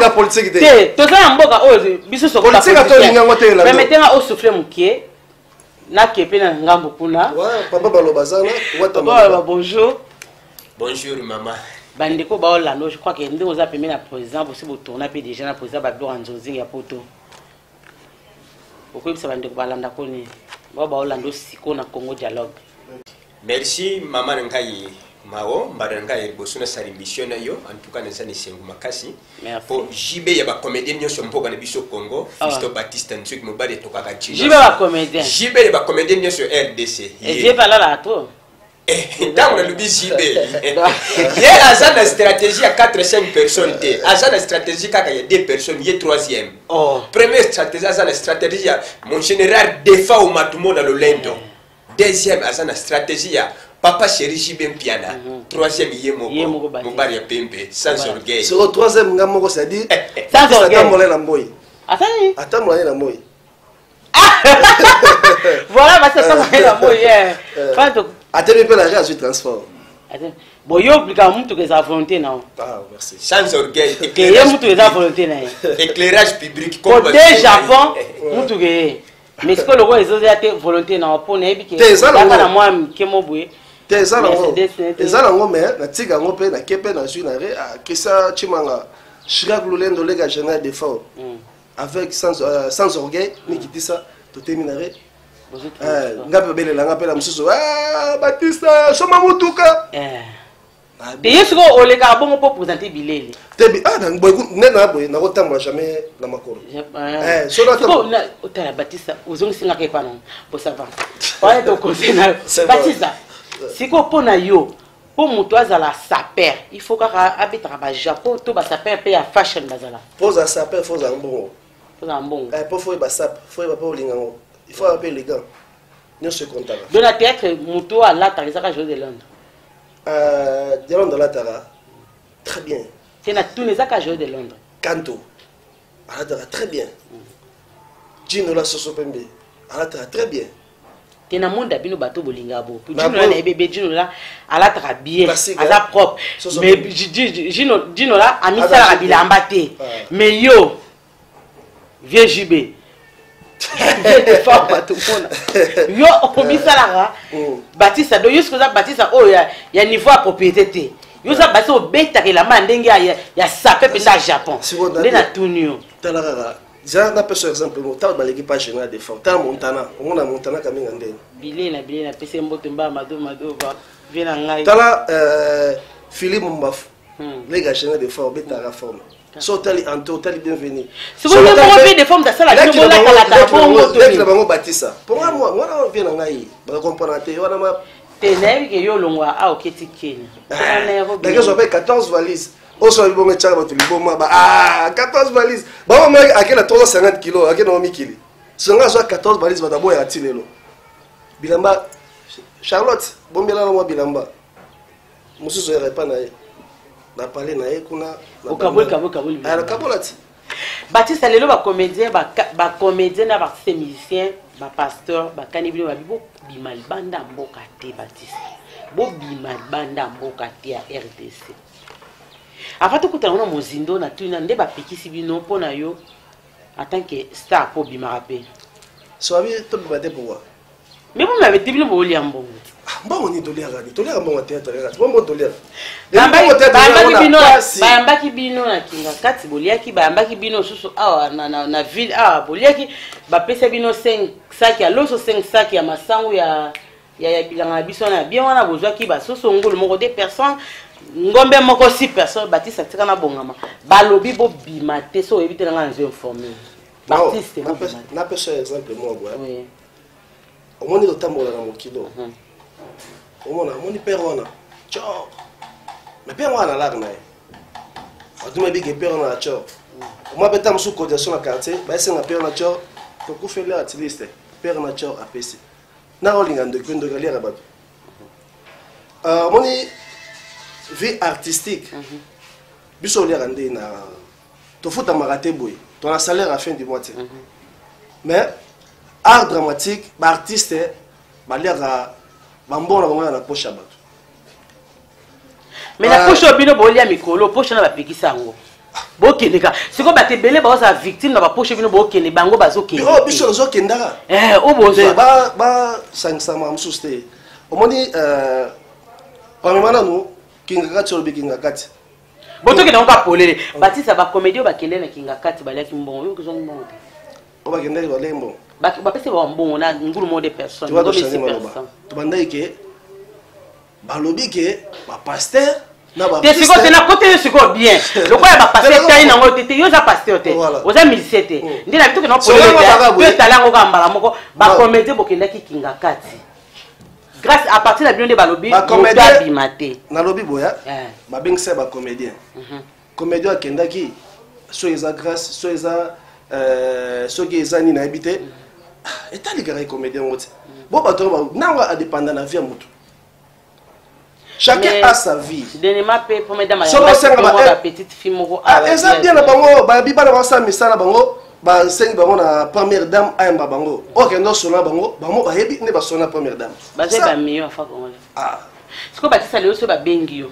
politique. Te, toza na mboka oyo biso. Permettre nga osouffle mokie, nake mpe na ngambo kuna. Papa baloba zana. Papa baloba, bonjour. Bonjour mama. Bandeko baolanda, je crois que ndenge oza pembe na président, bosi botourna mpe déjà na président babiloko ya nzonzingi ya poto, okoyebisa bandeko balandako nini, bao baolanda osiko na Congo Dialogue? Merci mama na ngai. Mao, mbala na ngai ya liboso nasala émission na yo, en tout cas naza na esengo makasi. Po JB ya ba comédien nyonso mboka na biso Congo, ah. Fisto Batista Nzuki mobali etokaka Chino. JB ba comédien. JB ya ba comédien nyonso RDC. Et JB alala trop. Ntango nalobi JB, ye aza na stratégie ya 4 5 personnes te, aza na stratégie kaka ya 2 personnes, ye troisième. Oh. Première stratégie aza na stratégie ya mon général Defao Matumo na lolendo. Deuxième aza na stratégie ya papa chéri JB Mpiana. Troisième ye moko mobali ya pembe sans orgueil. Soko troisième nga moko c'est à dire sans orgueil. Atambola na moi. Atani? Atambola na moi. Voilà, parce que ça na moi. Pas Atemi pe la rage transport. Bon yo oblika mutu eza volonté na yo. Ah merci. Sans orgueil. Ke ye mutu eza volonté na ye. Éclairage public comme Côté Japon mutu ke ye. Mais sikoyo lokola ezoya te volonté na yo mpo nayebi ke aka na mwa mike mo boye. Te eza nango. Eza nango mais natika yango mpe nake mpe nazwi na re Christian Chimanga Chirac Lulendo lega général d'effort avec sans orgueil mikitisa totemi na re. Nga mpe babelela nga mpe na mosusu Batista soma motuka. Te ye sikoyo olekaka bongo mpo présente bilele te nde na boye nakotambola jamais na makolo. Otala Batista ozongisingaka epa nango bosava wana tokonse na Batista. Sikoyo mpo na yo, mpo moto azala saper, il faut kaka abetaka bajapon to basaper mpe ya fashion bazala. Mpo ozala saper, fo ozala mbongo. Ozala mbongo. Mpo fo oyeba sap, fo oyeba mpe olinga yango, il faut mpe élégant nyonso ekontaka. Donc na théâtre moto alataka ezaka José de Londres. De Londres alataka très bien. C'est na tuni ezaka José de Londres. Kanto alataka très bien. Gino la soso pembe alataka très bien. Te na monde bino bato bolinga bo. Gino la na ebebe Gino la alataka bien. Aza propre. Mais Gino Gino la amisalaka bilamba te. Mais yo vieux JB yo omisalaka Batista do yo soki oza Batista oyo ya niveau ya propriété te, yo oza Batista obetaka elamba ya ndenge ya sape mpenza ya Japon nde natuni yo. Tala kaka ja napesa exemple mo tala baleki pa général de fort, tala Montana, omona Montana kaminga ndeni bile na bile napesi mbote mba mado mado vie na ngai. Tala Philippe Mbafu lega général de fort obetaka forme. So otali Anto, otali bienvenu. Leki na bango Batisa mponga mwana vie na ngai bakomprendre te wana ma te nayebi ke yo olongwa a oketi Kenya. Nakezwa mpe 14 valise oso liboma etiaka bato liboma ba 14 valise bango ake na 350 kilo ake nango mikili songa azwa 14 valise bato aboyaka ti lelo bilamba. Charlotte bombelana mwa bilamba mosusu oyaka epa na ye na pale na ye kuna. Okabola ti. Batista lelo bacomédien bacomédien na baartiste musicien bapasteur bakani bino babi bobima libanda mboka te. Batista bobima libanda mboka te ya RDC. Avant tokutana ngo na mozindo na tuna nde bapekisi bino mpo na yo en tant que star mpo obimaka mpe. So babi tobima te pourquoi? Mais bomema te bino bolia mbongo. Mbongo nini toliaka? Nini toliaka? Mbongo théâtre kaka mbongo toliaka. Bayambaki bino na Kinga kati boliaki, bayambaki bino susu awa na ville awa boliaki, bapesa bino 5 saki ya loso, 5 saki ya masangu ya ya bilanga na biso wana bien wana bozwaki basoso ngulu moko 2 personnes, ngombe moko 6 personnes. Batisa tika na bongama balobi bobima te so oyebi te nanga nazo informe baartiste. Napesa exemple moko boye. Omoni totambola na mokilo, omona omoni père wana tchor, mais père wana alaka na ye bato mabike père wana na tchor omwa mpe ta mosusu cotisation na quartier baesenga père na tchor tokufeli artiliste père na tchor apesi naka olinga ndoki mpe ndoki aliaka bato. Omoni vie artistique biso oliaka nde na tofutamaka te boye, tona salaire à fin du mois te. Mais art dramatique baartiste baliaka bambongo na bango na poche ya bato. Mais na poche oyo bino bolia mikolo poche na bapekisa yango bokendeka sikoyo bato ebele baozala victime na bapoche bino bokende bango bazokende. Oyo biso tozokendaka oyo bozwa basangisama mosusu te. Omoni premièrement nanu Kinga kati olobi Kinga kati. Botokende yango kaka polele. Batisa bacomédie oyo bakende na Kinga kati baliaki mbongo, yo kozwaki mbongo te. Oyo bakendaki baliaki mbongo. Bapesi bango mbongo na ngulu moko de personne. Tobandaki ke Balobi ke bapasteur na te sikoyo te nakoti yo sikoyo bien lokola bapasteur tali nango te te yo oza pasteur te oza musicien te nde na bitoke naoto etala yango kaka mbala moko bacomédien bokendaki kinga kati grâce à partir na bino nde balobi moto abima te. Nalobi boya, babengisa bacomédien. Comédien akendaki, soki eza grâce, soki eza soki eza nini, nayebi te. Etali kaka comédien ngo te. Bo bato nango adépenda na vie ya motu. Chacun a sa vie. Dernièrement pe première dame ya petite fille moko. Eza bien na bango, bayebi bana basala misala bango, basengi bango na première dame ayamba bango. Okende osona bango, bango bayebi nde basona première dame. Bazali bamillion afa congolais. Sikoyo batisa lelo, soki babengi yo,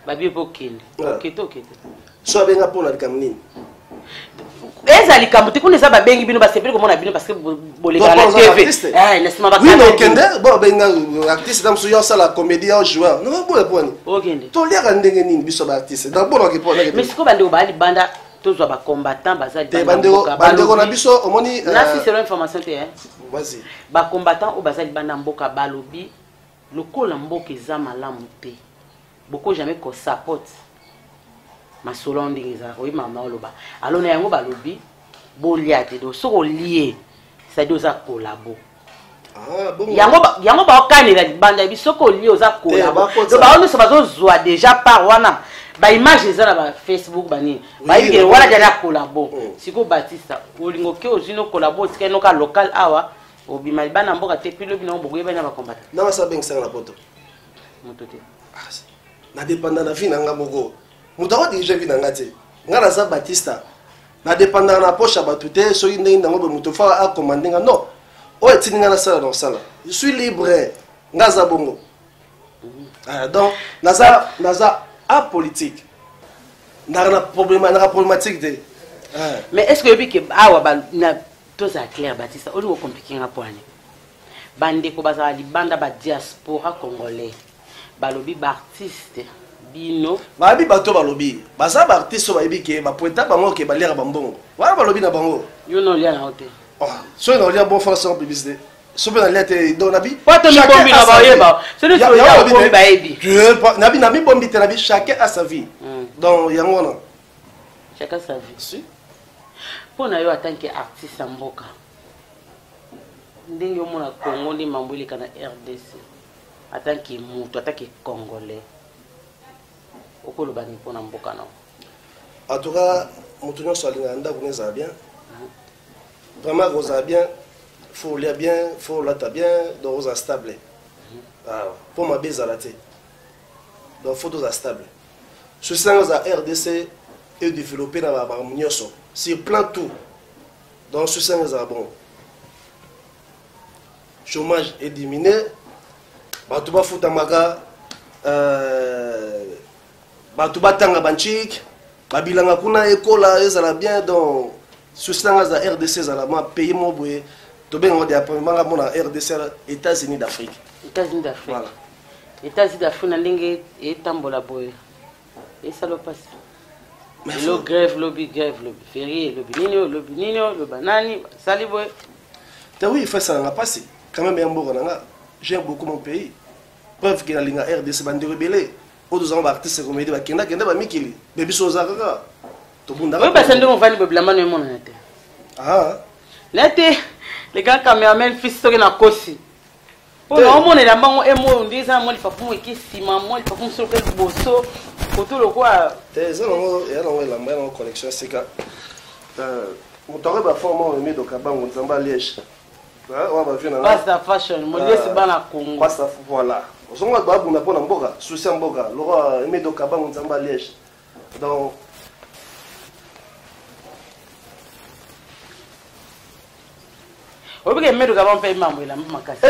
babi mpo okende, okete, okete. So abenga mpona likambo nini? Eza likambo te kuna, eza babengi bino, basepeli komona bino parce que bolekaka na TV na nsima. Okende bo babenga artiste na mosusu, yo osala comédie, yo joueur, nanga boya pwani. Okende. Toliaka ndenge nini biso baartiste? Donc bonaki po. Mais sikoyo bandeko baa libanda, tozwa bacombattant baza. Bandeko na biso, omoni. Nasi selon information te. Vas-y. Bacombattant oyo baza libanda mboka balobi lokola mboka eza malamu te, boko jamais kosapote masolo ndenge ezalaka. Oyebi mama oloba alo na yango, balobi bolia te. Donc soki olie, c'est-à-dire oza collabo. Yango yango baokanela libanda yebi, soki olie oza collabo. Donc bao nyonso bazozwa déjà part wana, baimage eza na bafacebook, banini, bayebike wana deja collabo. Sikoyo Batista, olingo ke ozwi no collabo, otikali noka local awa, obima libanda mboka te, puis lobi nango bokoyebani na bakombata. Nanga sa abengisanga na poto. Moto te. Nadépenda na vie na nga moko, moto akodirige vie na nga te. Nga naza Batista, nadépendaka na poche ya bato te. Soki ndenge nango boye, moto fa akomande nga, non. Oyo etindi nga nasala, na kosala, je suis libre. Nga aza bongo. Donc naza apolitique, naka na problème, naka problématique te. Mais est ce que oyebi ke awa tozala clair, Batista, olingo compliqué nga po ani bandeko bazala libanda, badiaspora congolais balobi baartiste bino. Bayebi bato balobi baza baartiste oyo bayebi ke bapointa bango ke baliaka bambongo wana, balobi na bango. Yo na olia na yo te. Soki na olia, bon, fala publicité, so mpe nalia te. Donc nabi mibombi na bayeba, soki olia bayebi. Nabi na mibombi te, nabi chacun a sa vie. Donc yango wana. Chacun sa vie. Si mpo na yo en tant que artiste ya mboka, ndenge omona Congo, nde mambo eleka na RDC, en tant que moto, en tant que congolais, okoloba nini mpona mboka na? En tout cas, moto nyonso alingaka ndako na ezala bien. Vraiment, kozala bien, faut olia bien, faut olata bien, donc ozala stable mpo mabe ezala te. Donc faut tozala stable. Souci nanga ozala RDC edéveloppe na bamakambo nyonso, sur plan tout. Donc souci nanga ezala bon, chômage ediminue, bato bafutamaka, bato batanga, banchike babilanga kuna ekola, ezala bien. Donc souci nanga eza RDC ezala mwa pays mo boye tobengango de manga mona RDC États-Unis d'Afrique. États-Unis d'Afrique, voilà. États-Unis d'Afrique, na ndenge etambola boye, esala mpasi. Lelo grève, lobi grève, lobi férié, lobi nini oyo, lobi nini oyo, loba nani basali boye. Te, oui, il esalanga mpasi quand même ya mboka na nga. J'aime beaucoup mon pays, preuve ke nalinga RDC. Bandeko ebele oyo tozanga baartiste comédie bakendakende bamikili, me biso oza kaka tobundaka. Oyo basa ndenge ovandi boye, bilamba no emonana te. Na te, le grand cameraman fils, soki nakosi mpo na omona elamba yango emo nde eza na mwa lipapu mo eke nsima, mwa lipapu mosusu mpe liboso koto lokola. Te, eza nango, eya nango elamba ya nango collection sika. Moto akoyeba forme oyo emidoka bango Nzambe ya Liège oyo bavie na Pasta Fashion, moliesi bana Congo. Pasta, voilà. Ozongo babunda mpo na mboka, souci ya mboka, lokwa emidoka bango Nzambe ya Liège. Donc Oyebike emedoka bango mpe mambo elamba makasi.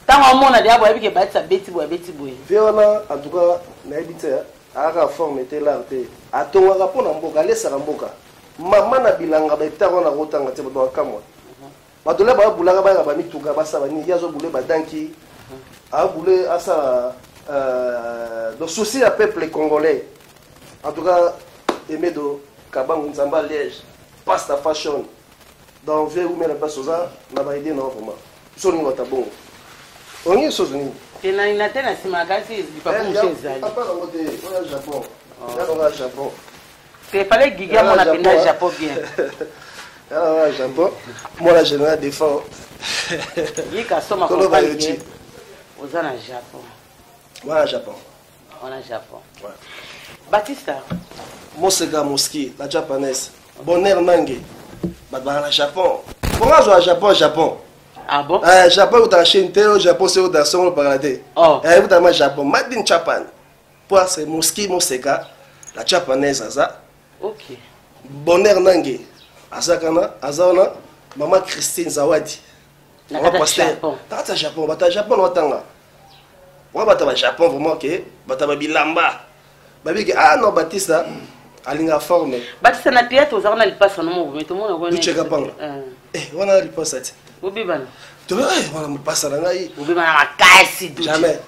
Ntango amona deya boye, ayebike batisa beti boye, abeti boye. Vie wana, en tout cas nayebi te, ayaka forme te, lar te, atongaka mpo na mboka, alesaka mboka. Mama na bilanga, bahectare wana akotanga te, bato bakamwa. Bato le babulaka, bayaka bamituka, basala nini, ye azobule badanki, abule asala. Donc souci ya peuple congolais. En tout cas, Emedo Kabangu, Nzamba Liège, Pasta Fashion, donc vie umela place oza na baide na vraiment biso olingi bata bongo. Olingi lisusu nini? Te na na te na nsima kasi lipapu mosusu ezali. Papa nango te, oyo ya Japon. Ya nango ya Japon. Te fallait Gigi amona mpenza Japon bien. Ya nango ya Japon. Mwana général défend. Ye kasoma comprendre que oza na Japon. Mwana Japon. Mwana Japon. Ouais. Batista. Moseka Moski, la japonaise. Bonheur Nange. Bato bana na Japon. Bongo azwa Japon, Japon. Ah bon? Eh, Japon ekutaka Chine te, Japon se oda songo pakala te. Oh. Eh, ekutaka ma Japon, made in Japan. Po c'est Moski Moseka, la japonaise aza. OK. Bonheur Nange aza kana, aza wana maman Christine Zawadi. Na kati ya Japon. Na kati ya Japon, bato ya Japon watanga. Wa bato ya Japon vraiment ke, bato ya bilamba. Babi ke ah non Batista alinga forme. Batista na théâtre ozaka na lipasa no moko mais tomona ko. Duche Kapanga. Eh wana lipasa ti. Bobebana. To eh wana lipasa na ngai. Bobebana makasi Duche. Jamais.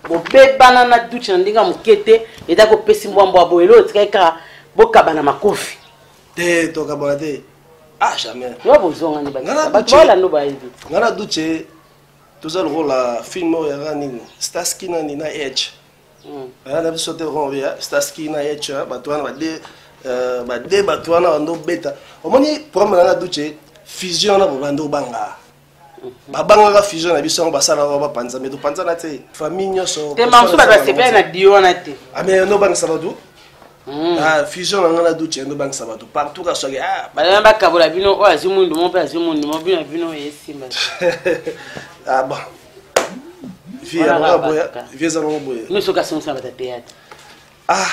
Bobebana na Duche na ndenge moke te eza kopesi mbwa mbwa boye eloko etikali kaka bokabana makofi. Te tokabana te. Ah jamais. Yo bozongani Batista. Bato balando bayebi. Nga na Duche toza lokola film oyo yaka nini Starsky nani na Edge. Aya na biso te ron ya Starsky na Edge bato wana bade bade bato wana bando beta. Omoni problème na nga Duche fusion wana bobanda obanga. Babangaka fusion na biso yango basalaka bapanza mais topanzana te. Famille nyonso. Te mamusu bato basepela na dio wana te. Ah mais nobangisa bato. Ah, fusion na nga na Duche nobangisa bato partout ka soki ah balana bakabola bino oyo azwi mwindu mo mpe azwi mwindu mo bino na bino esimba. Ah bon. Vie ya nga boya, vie za nga boya. Nous soka songi na bata théâtre. Ah.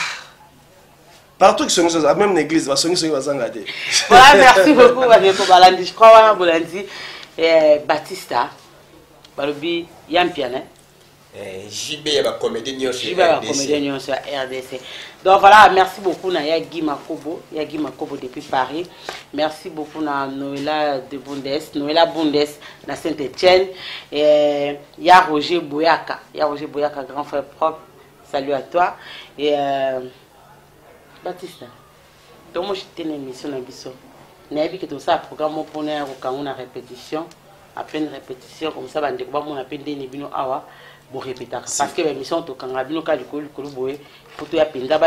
Partout qui sont même l'église ba songi songi bazanga te. Voilà, merci beaucoup bandeko balandi. Je crois wana bolandi eh, Batista balobi ya mpiana. Eh, JB ya ba comédien nyonso JB ya ba comédien nyonso ya RDC. Donc voilà, merci beaucoup na ya Guy Makobo, ya Guy Makobo depuis Paris. Merci beaucoup na Noëlla de Bundes, Noëlla Bundes na Saint-Étienne. Et ya Roger Boyaka, ya Roger Boyaka grand frère propre. Salut à toi. Et Baptiste, tomo chite na émission na biso. Nayebi ke tosala programme moko mpona ya kokango na répétition. Après une répétition comme ça bandeko bamona mpe ndeni bino awa borépétaka. Parce que ba émission tokanga bino kaka likolo likolo boye, faut toya mpenza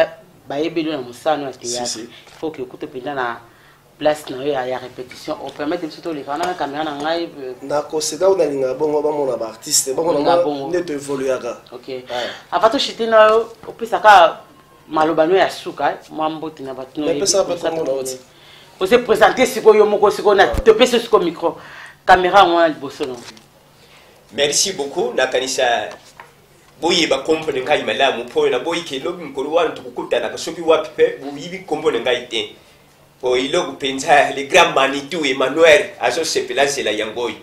bayebeli yo na mosano ya théâtre. Faut ke okuta mpenza na place na yo ya répétition. O permettre biso toleka wana na caméra na ngai. Nakoseka oyo nalingaka bongo bamona baartiste, bamona nde toévoluaka. Ok. Avant tochite na yo, opesaka maloba no ya suka, mwa mbote na bato no. Napesaka mpe kombo na yo ti. Ose présenter sikoyo yo moko sikoyo na topesi sikoyo micro caméra yango wana liboso no. Merci beaucoup nakanisa boyeba kombo na ngai malamu mpo oyo naboyi ke lobi mokolo wana tokokutanaka soki wapi mpe boyibi kombo na ngai te. Po eloko mpenza le grand Manitou Emmanuel azosepela nzela yango oyo.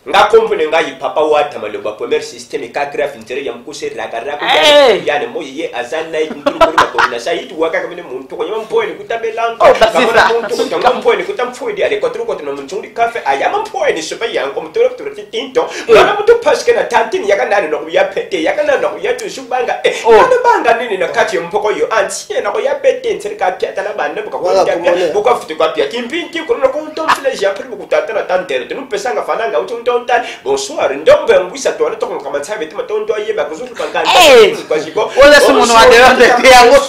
Nga kombo na ngai papa wata maloba première système ka graphe nzela ya mukuse raka raka Hey! ya ne moyi ye azana yi mutulu kuri makolo na sa yitu waka kamene muntu ko nyama mpoe ni kutabelanga Oh, basisa. Kamona muntu ko tanga mpoe ni kutamfudi ale kotru kotu na muntu ndi kafe ayama mpoe ni sopa yango mutulu kutulu tinto Mwana muntu paske na tantini yaka nani no ya pete yaka nani no ya tusu banga eh Oh. nani banga nini na kati ya mpoko yo antie na ko ya pete ntsere ka pia tala bana buka Wala ko kumone. buka futu kwa pia kimpinti ko no ko ntomfile ja pele bukutata na tantere tenu pesanga fananga uti ntontani bonsoir ndombe ngwisa twana to kama tsabe tima tondo yeba kuzulu kankanta Eh! kwaziko Oza sumono wa dehors de yango.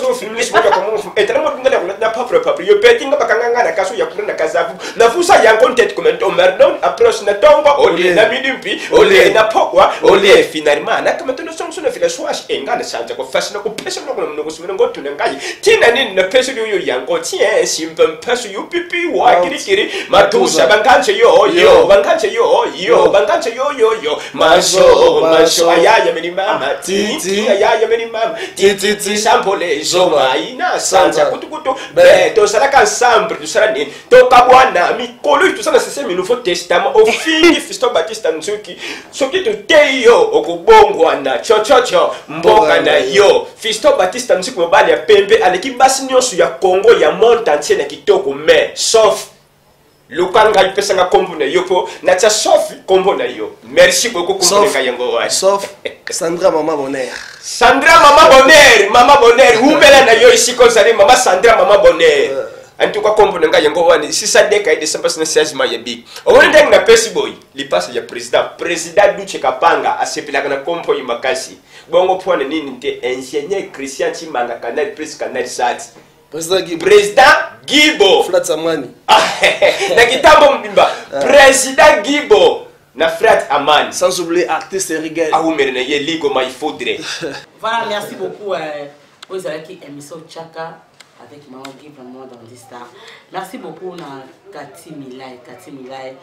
etala mo ngala na papre papre yo peti nga bakanga nga na kaso ya kuna na kazavu na fusa ya content comment omerdon approche na tongo olie na midi mpi olie na pokwa olie finalement na kama tono song sona fila swash enga na sanja ko fashion ko pesa no ko no ko sumena ngo tuna ngai tina nini na pesa yo yo yango tie simple pesa yo pipi wa kiri kiri matusa bankanje yo yo bankanje yo yo bankanje yo yo yo maso maso ayaya meni mama ti ti ayaya meni mama ti ti ti sampole zoma ina sanza kutu kutu be tosalaka ensemble tosala nini tokabwana mikolo oyo tosala sesemi nouveau testament ofingi Fiston Batista Nzuki soki toteyi yo okobongwana chochocho mboka na yo. Fiston Batista Nzuki mobali ya pembe aleki basi nyonso ya Congo ya monde entier na kitoko mais sauf luka ngai pesanga kombo na yo po natia sauf kombo na yo. Merci beaucoup kombo na ngai yango wana. Sauf Sandra Mama Bonheur. Sandra Mama Bonheur, Mama Bonheur, umela na yo ici kozali Mama Sandra Mama Bonheur. En tout cas, kombo na ngai yango wana sisa deka ede samba sina 16 ma yebi. Omoni ndenge napesi boye lipasa ya président, président Duche Kapanga asepelaka na kombo oyo makasi. Bongo mpo na nini te ingénieur Christian Tshimanga Canal Plus Canal Sat. Président Gibo. Président Gibo. Flat Amani. Na kitambo mobimba. Président Gibo na Frat Amani. Sans oublier artiste Rigel. Ahumere na ye Ligo my Faudre. Voilà, merci beaucoup. Oyo ezalaki émission Tchaka avec Maman Guy, vraiment dans des stars. Merci beaucoup na Cathy Milay, Cathy Milay,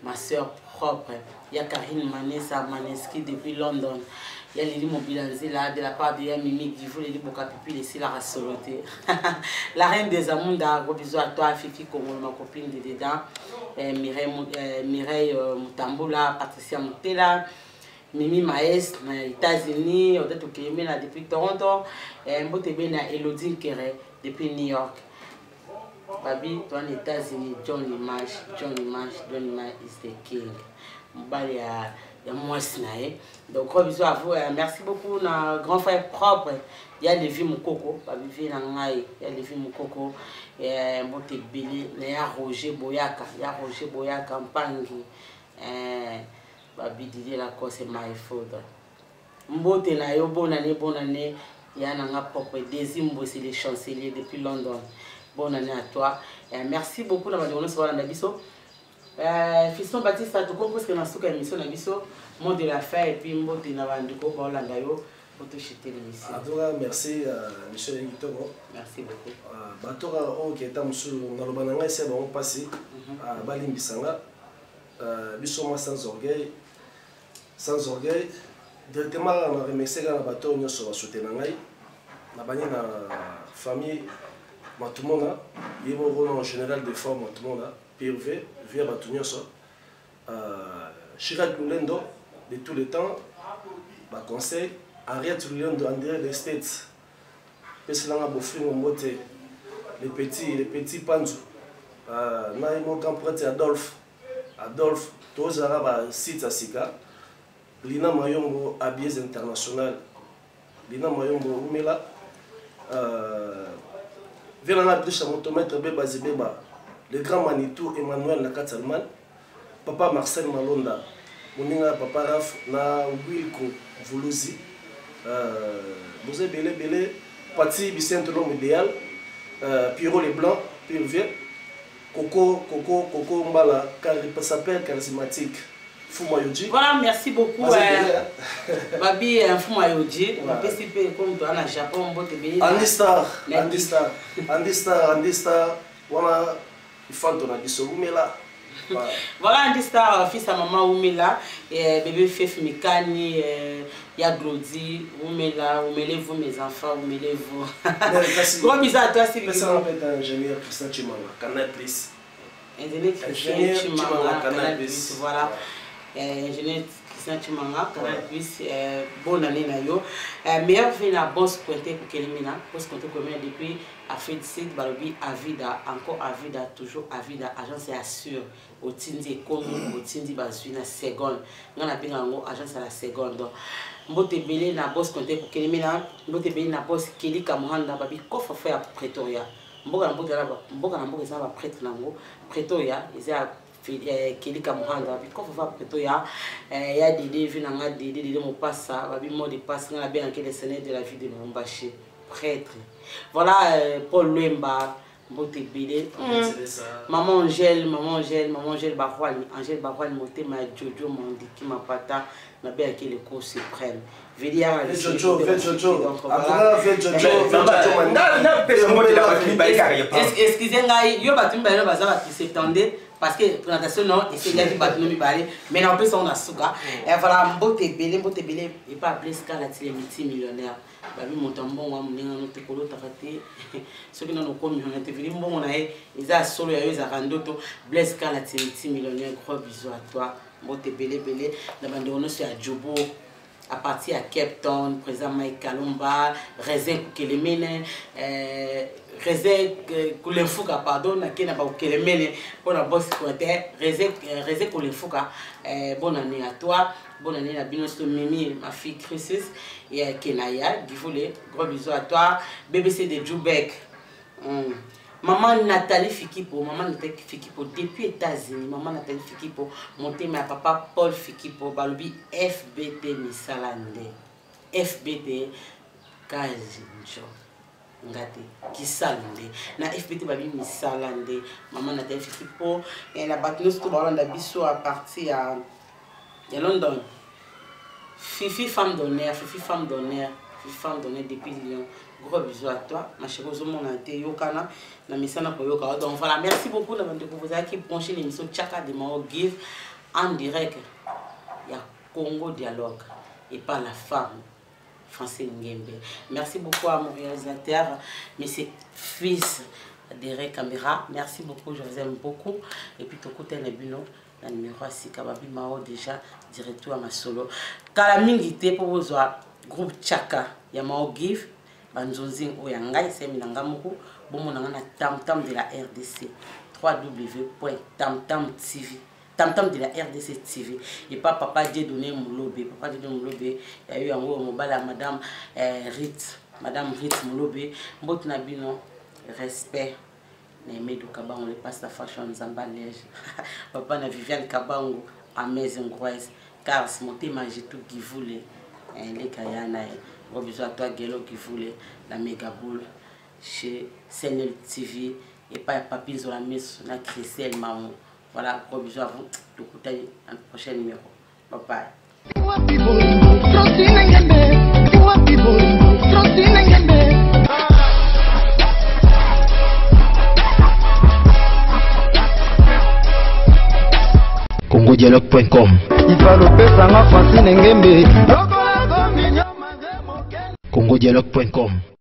ma sœur propre. Il y a Karine Manessa Maneski depuis London. Il y a Lili Mobilanzila de la part de Yamimi Givou, Lili Bokapipi, les Sila Rassoloté. La reine des Amunda, gros bisous à toi, Fifi Kongo, ma copine de dedans. Mireille Mutamboula, Patricia Moutela, Mimi Maes, na États-Unis, Odette Okeyemela depuis Toronto, Mbote Bena, Elodie Nkere depuis New York. Babi, toi en États-Unis, John Image, John Image, John Image is the king. Mobali ya mwasi na ye. Donc, gros bisous à vous. Merci beaucoup, na grand frère propre. Il y a Lévi Moukoko, babi vie na ngai, il y a Lévi Moukoko, Mbote Bele, na ya Roger Boyaka, ya Roger Boyaka Mpangi. Babi Didier Lacoste my faudre. Mbote na yo, bonne année, bonne année. Ya nanga propre Desi Mbosi le chancelier depuis London. Bonne année à toi. Merci beaucoup na bandeko nyonso balanda biso. Fiston Baptiste, tokomi presque na suka émission na biso, mot de la fin et puis mbote na bandeko balanda yo pour te chuter l'émission. En tout cas, merci monsieur Kitoko. Merci beaucoup. Batoka oyo keta musu na loba na ngai se bango pasi. Balimbisanga. Biso moi sans orgueil, sans orgueil, directement na remercier na bato nyonso ba soutenir ngai. Na bani na famille Matumona, ye moko na général de forme Matumona, PRV, via bato nyonso. Chirac Lulendo de tous les temps, ba conseil, Henriette Lulendo en direct des States. Peselanga Bofringo Mbote, les petits Panzu. Na ye moko prêtre Adolphe. Adolphe, tozala ba site ya sika. Lina Mayombo, Abiez International. Lina Mayombo, Umela. Vient na Brisha Motomètre, Beba Zibeba. Le grand Manitou, Emmanuel Nakati Allemagne. Papa Marcel Malonda. Moninga Papa Raf, na Wilco Vuluzi. Bozé Bele Bele. Pati Vicente l'homme idéal. Pierrot Leblanc, Pierre Vieux. Coco, Coco, Coco Mbala, sapeur charismatique. Fuma Yoji. Voilà, merci beaucoup. Vas-y, Bélé, hein. Babi, Fuma Yoji. On peut s'y payer comme toi en Japon, on peut te payer. Andy Star, Merci. Andy Star, Andy Star, Andy Star. Voilà, il faut ton avis sur Oumela. Voilà. Voilà, Andy Star, fils à maman Oumela, et bébé Fef Mikani, ya Glody, Oumela, Oumelez-vous mes enfants, Oumelez-vous. Gros bisous à toi, Sylvie. Personne n'a pas ingénieur Christian Tshimanga, Canal Plus. Ingénieur Christian Ingénieur Tshimanga, Tshimanga, Canal Canal Plus, Plus. voilà. Ingénieur Christian Tshimanga, Canal Plus, bonne année na yo. Meilleure vie na Boss Pointé Kokelimina, Boss Pointé Kokelimina depuis Afrique du Sud, Balobi Avida, encore Avida, toujours Avida, agence assure. Otindi ekomi, otindi bazwi na seconde. Nga na benga yango agence ya la seconde. Donc, mbote ebele na Boss Pointé Kokelimina, mbote ebele na Boss Kelly Kamuhanda, babi coffre fort ya Pretoria. Mboka na mboka na ba, mboka na mboka eza ba prêtre nango. Pretoria eza ya Kelly Kamuhanda, babi coffre fort ya Pretoria. Ya Dede, vi nanga Dede, Dede Mopasa, babi mot de passe, nga na benga ke le Seigneur de la vie de Lubumbashi, prêtre. Voilà, Paul Lemba, mbote ebele. Maman Angèle, Maman Angèle, Maman Angèle Barwani, Angèle Barwani, motema ya Jojo Mandiki Mapata, na benga ke le cours suprême. Velia, Ve Jojo, ve Jojo. Donc, voilà. En tout cas, ve Jojo, ve Jojo, man. Na, na, pesa mbote na bato mibale kaka ya pamba. Excusez ngai, yo bato mibale baza ba 72 parce que présentation non, esengaki bato no mibale, mais na opesa ngo na suka. Voilà, mbote ebele, mbote ebele, et pas Blaise Kala, ti le multimillionnaire. Babi moto ya mbongo ya moninga no te, kolotaka te. Soki nano okomi wana te, veli mbongo na ye, eza ya solo ya yo, ezalaka ndoto. Blaise Kala, ti le multimillionnaire, gros bisous à toi. Mbote ebele, ebele, na bandeko nyonso ya Jobo, à partir à Cape Town, président Mike Kalomba, Raisin Koukelemene, Raisin Koulemfouka, pardon, na Kena ba Koukelemene, pour la bosse Kouete, Raisin Koulemfouka, bonne année à toi, bonne année à Binos Mimi, ma fille Chriss, et à Kenaya, Givoulé, gros bisous à toi, BBC de Djoubek. Maman Nathalie Fikipo, maman Nathalie Fikipo depuis États-Unis, maman Nathalie Fikipo, motema ya papa Paul Fikipo, balobi FBT misala nde. FBT kazi njo nga te kisalu nde na fbt babi misala nde mama Nathalie Fikipo eh, na bato nyonso to baolanda biso à partir ya, ya London. Fifi femme d'honneur, Fifi femme d'honneur, Fifi femme d'honneur depuis Lyon. Gros bisous à toi, ma chérie ozomona te yokana na misana koyoka. Donc voilà, merci beaucoup na bandeko bozalaki branché l'émission Tchaka de Mao Give en direct ya Congo Dialogue et par la femme Francine Ngembe. Merci beaucoup à mon réalisateur, monsieur Fils derrière caméra. Merci beaucoup, je vous aime beaucoup. Et puis tokutana bino na numéro ya sika babi mao déjà directeur ya masolo kala mingi te mpo bozwa groupe Tchaka ya Mao Give banzonzing oyo ya ngai esemi na ngai moko bomona ngai na tamtam de la RDC www.tamtam tv tamtam de la RDC TV et pas papa Dieudonné Moulobe. Papa Dieudonné Moulobe ya yo yango mobali ya madame Rit, madame Rit Moulobe. Mbote na bino, respect na Emedo Kabango, le pasteur Fashion Nzamba Liège. Papa na Viviane Kabango, Amazing Grace, Cars Motema Jitu Givule, leka ya na ye. Gros bisous à toi Gelo Givule, la méga boule chez CNL TV et pas Papi Nzola Meso na Christelle Maman. Voilà, gros bisous à vous. Tokutani un prochain numéro. Bye bye. Wapi bolingo, Francine Ngembe. Wapi bolingo, Francine Ngembe. congodialogue.com Ifalopesanga Francine Ngembe. congodialogue.com.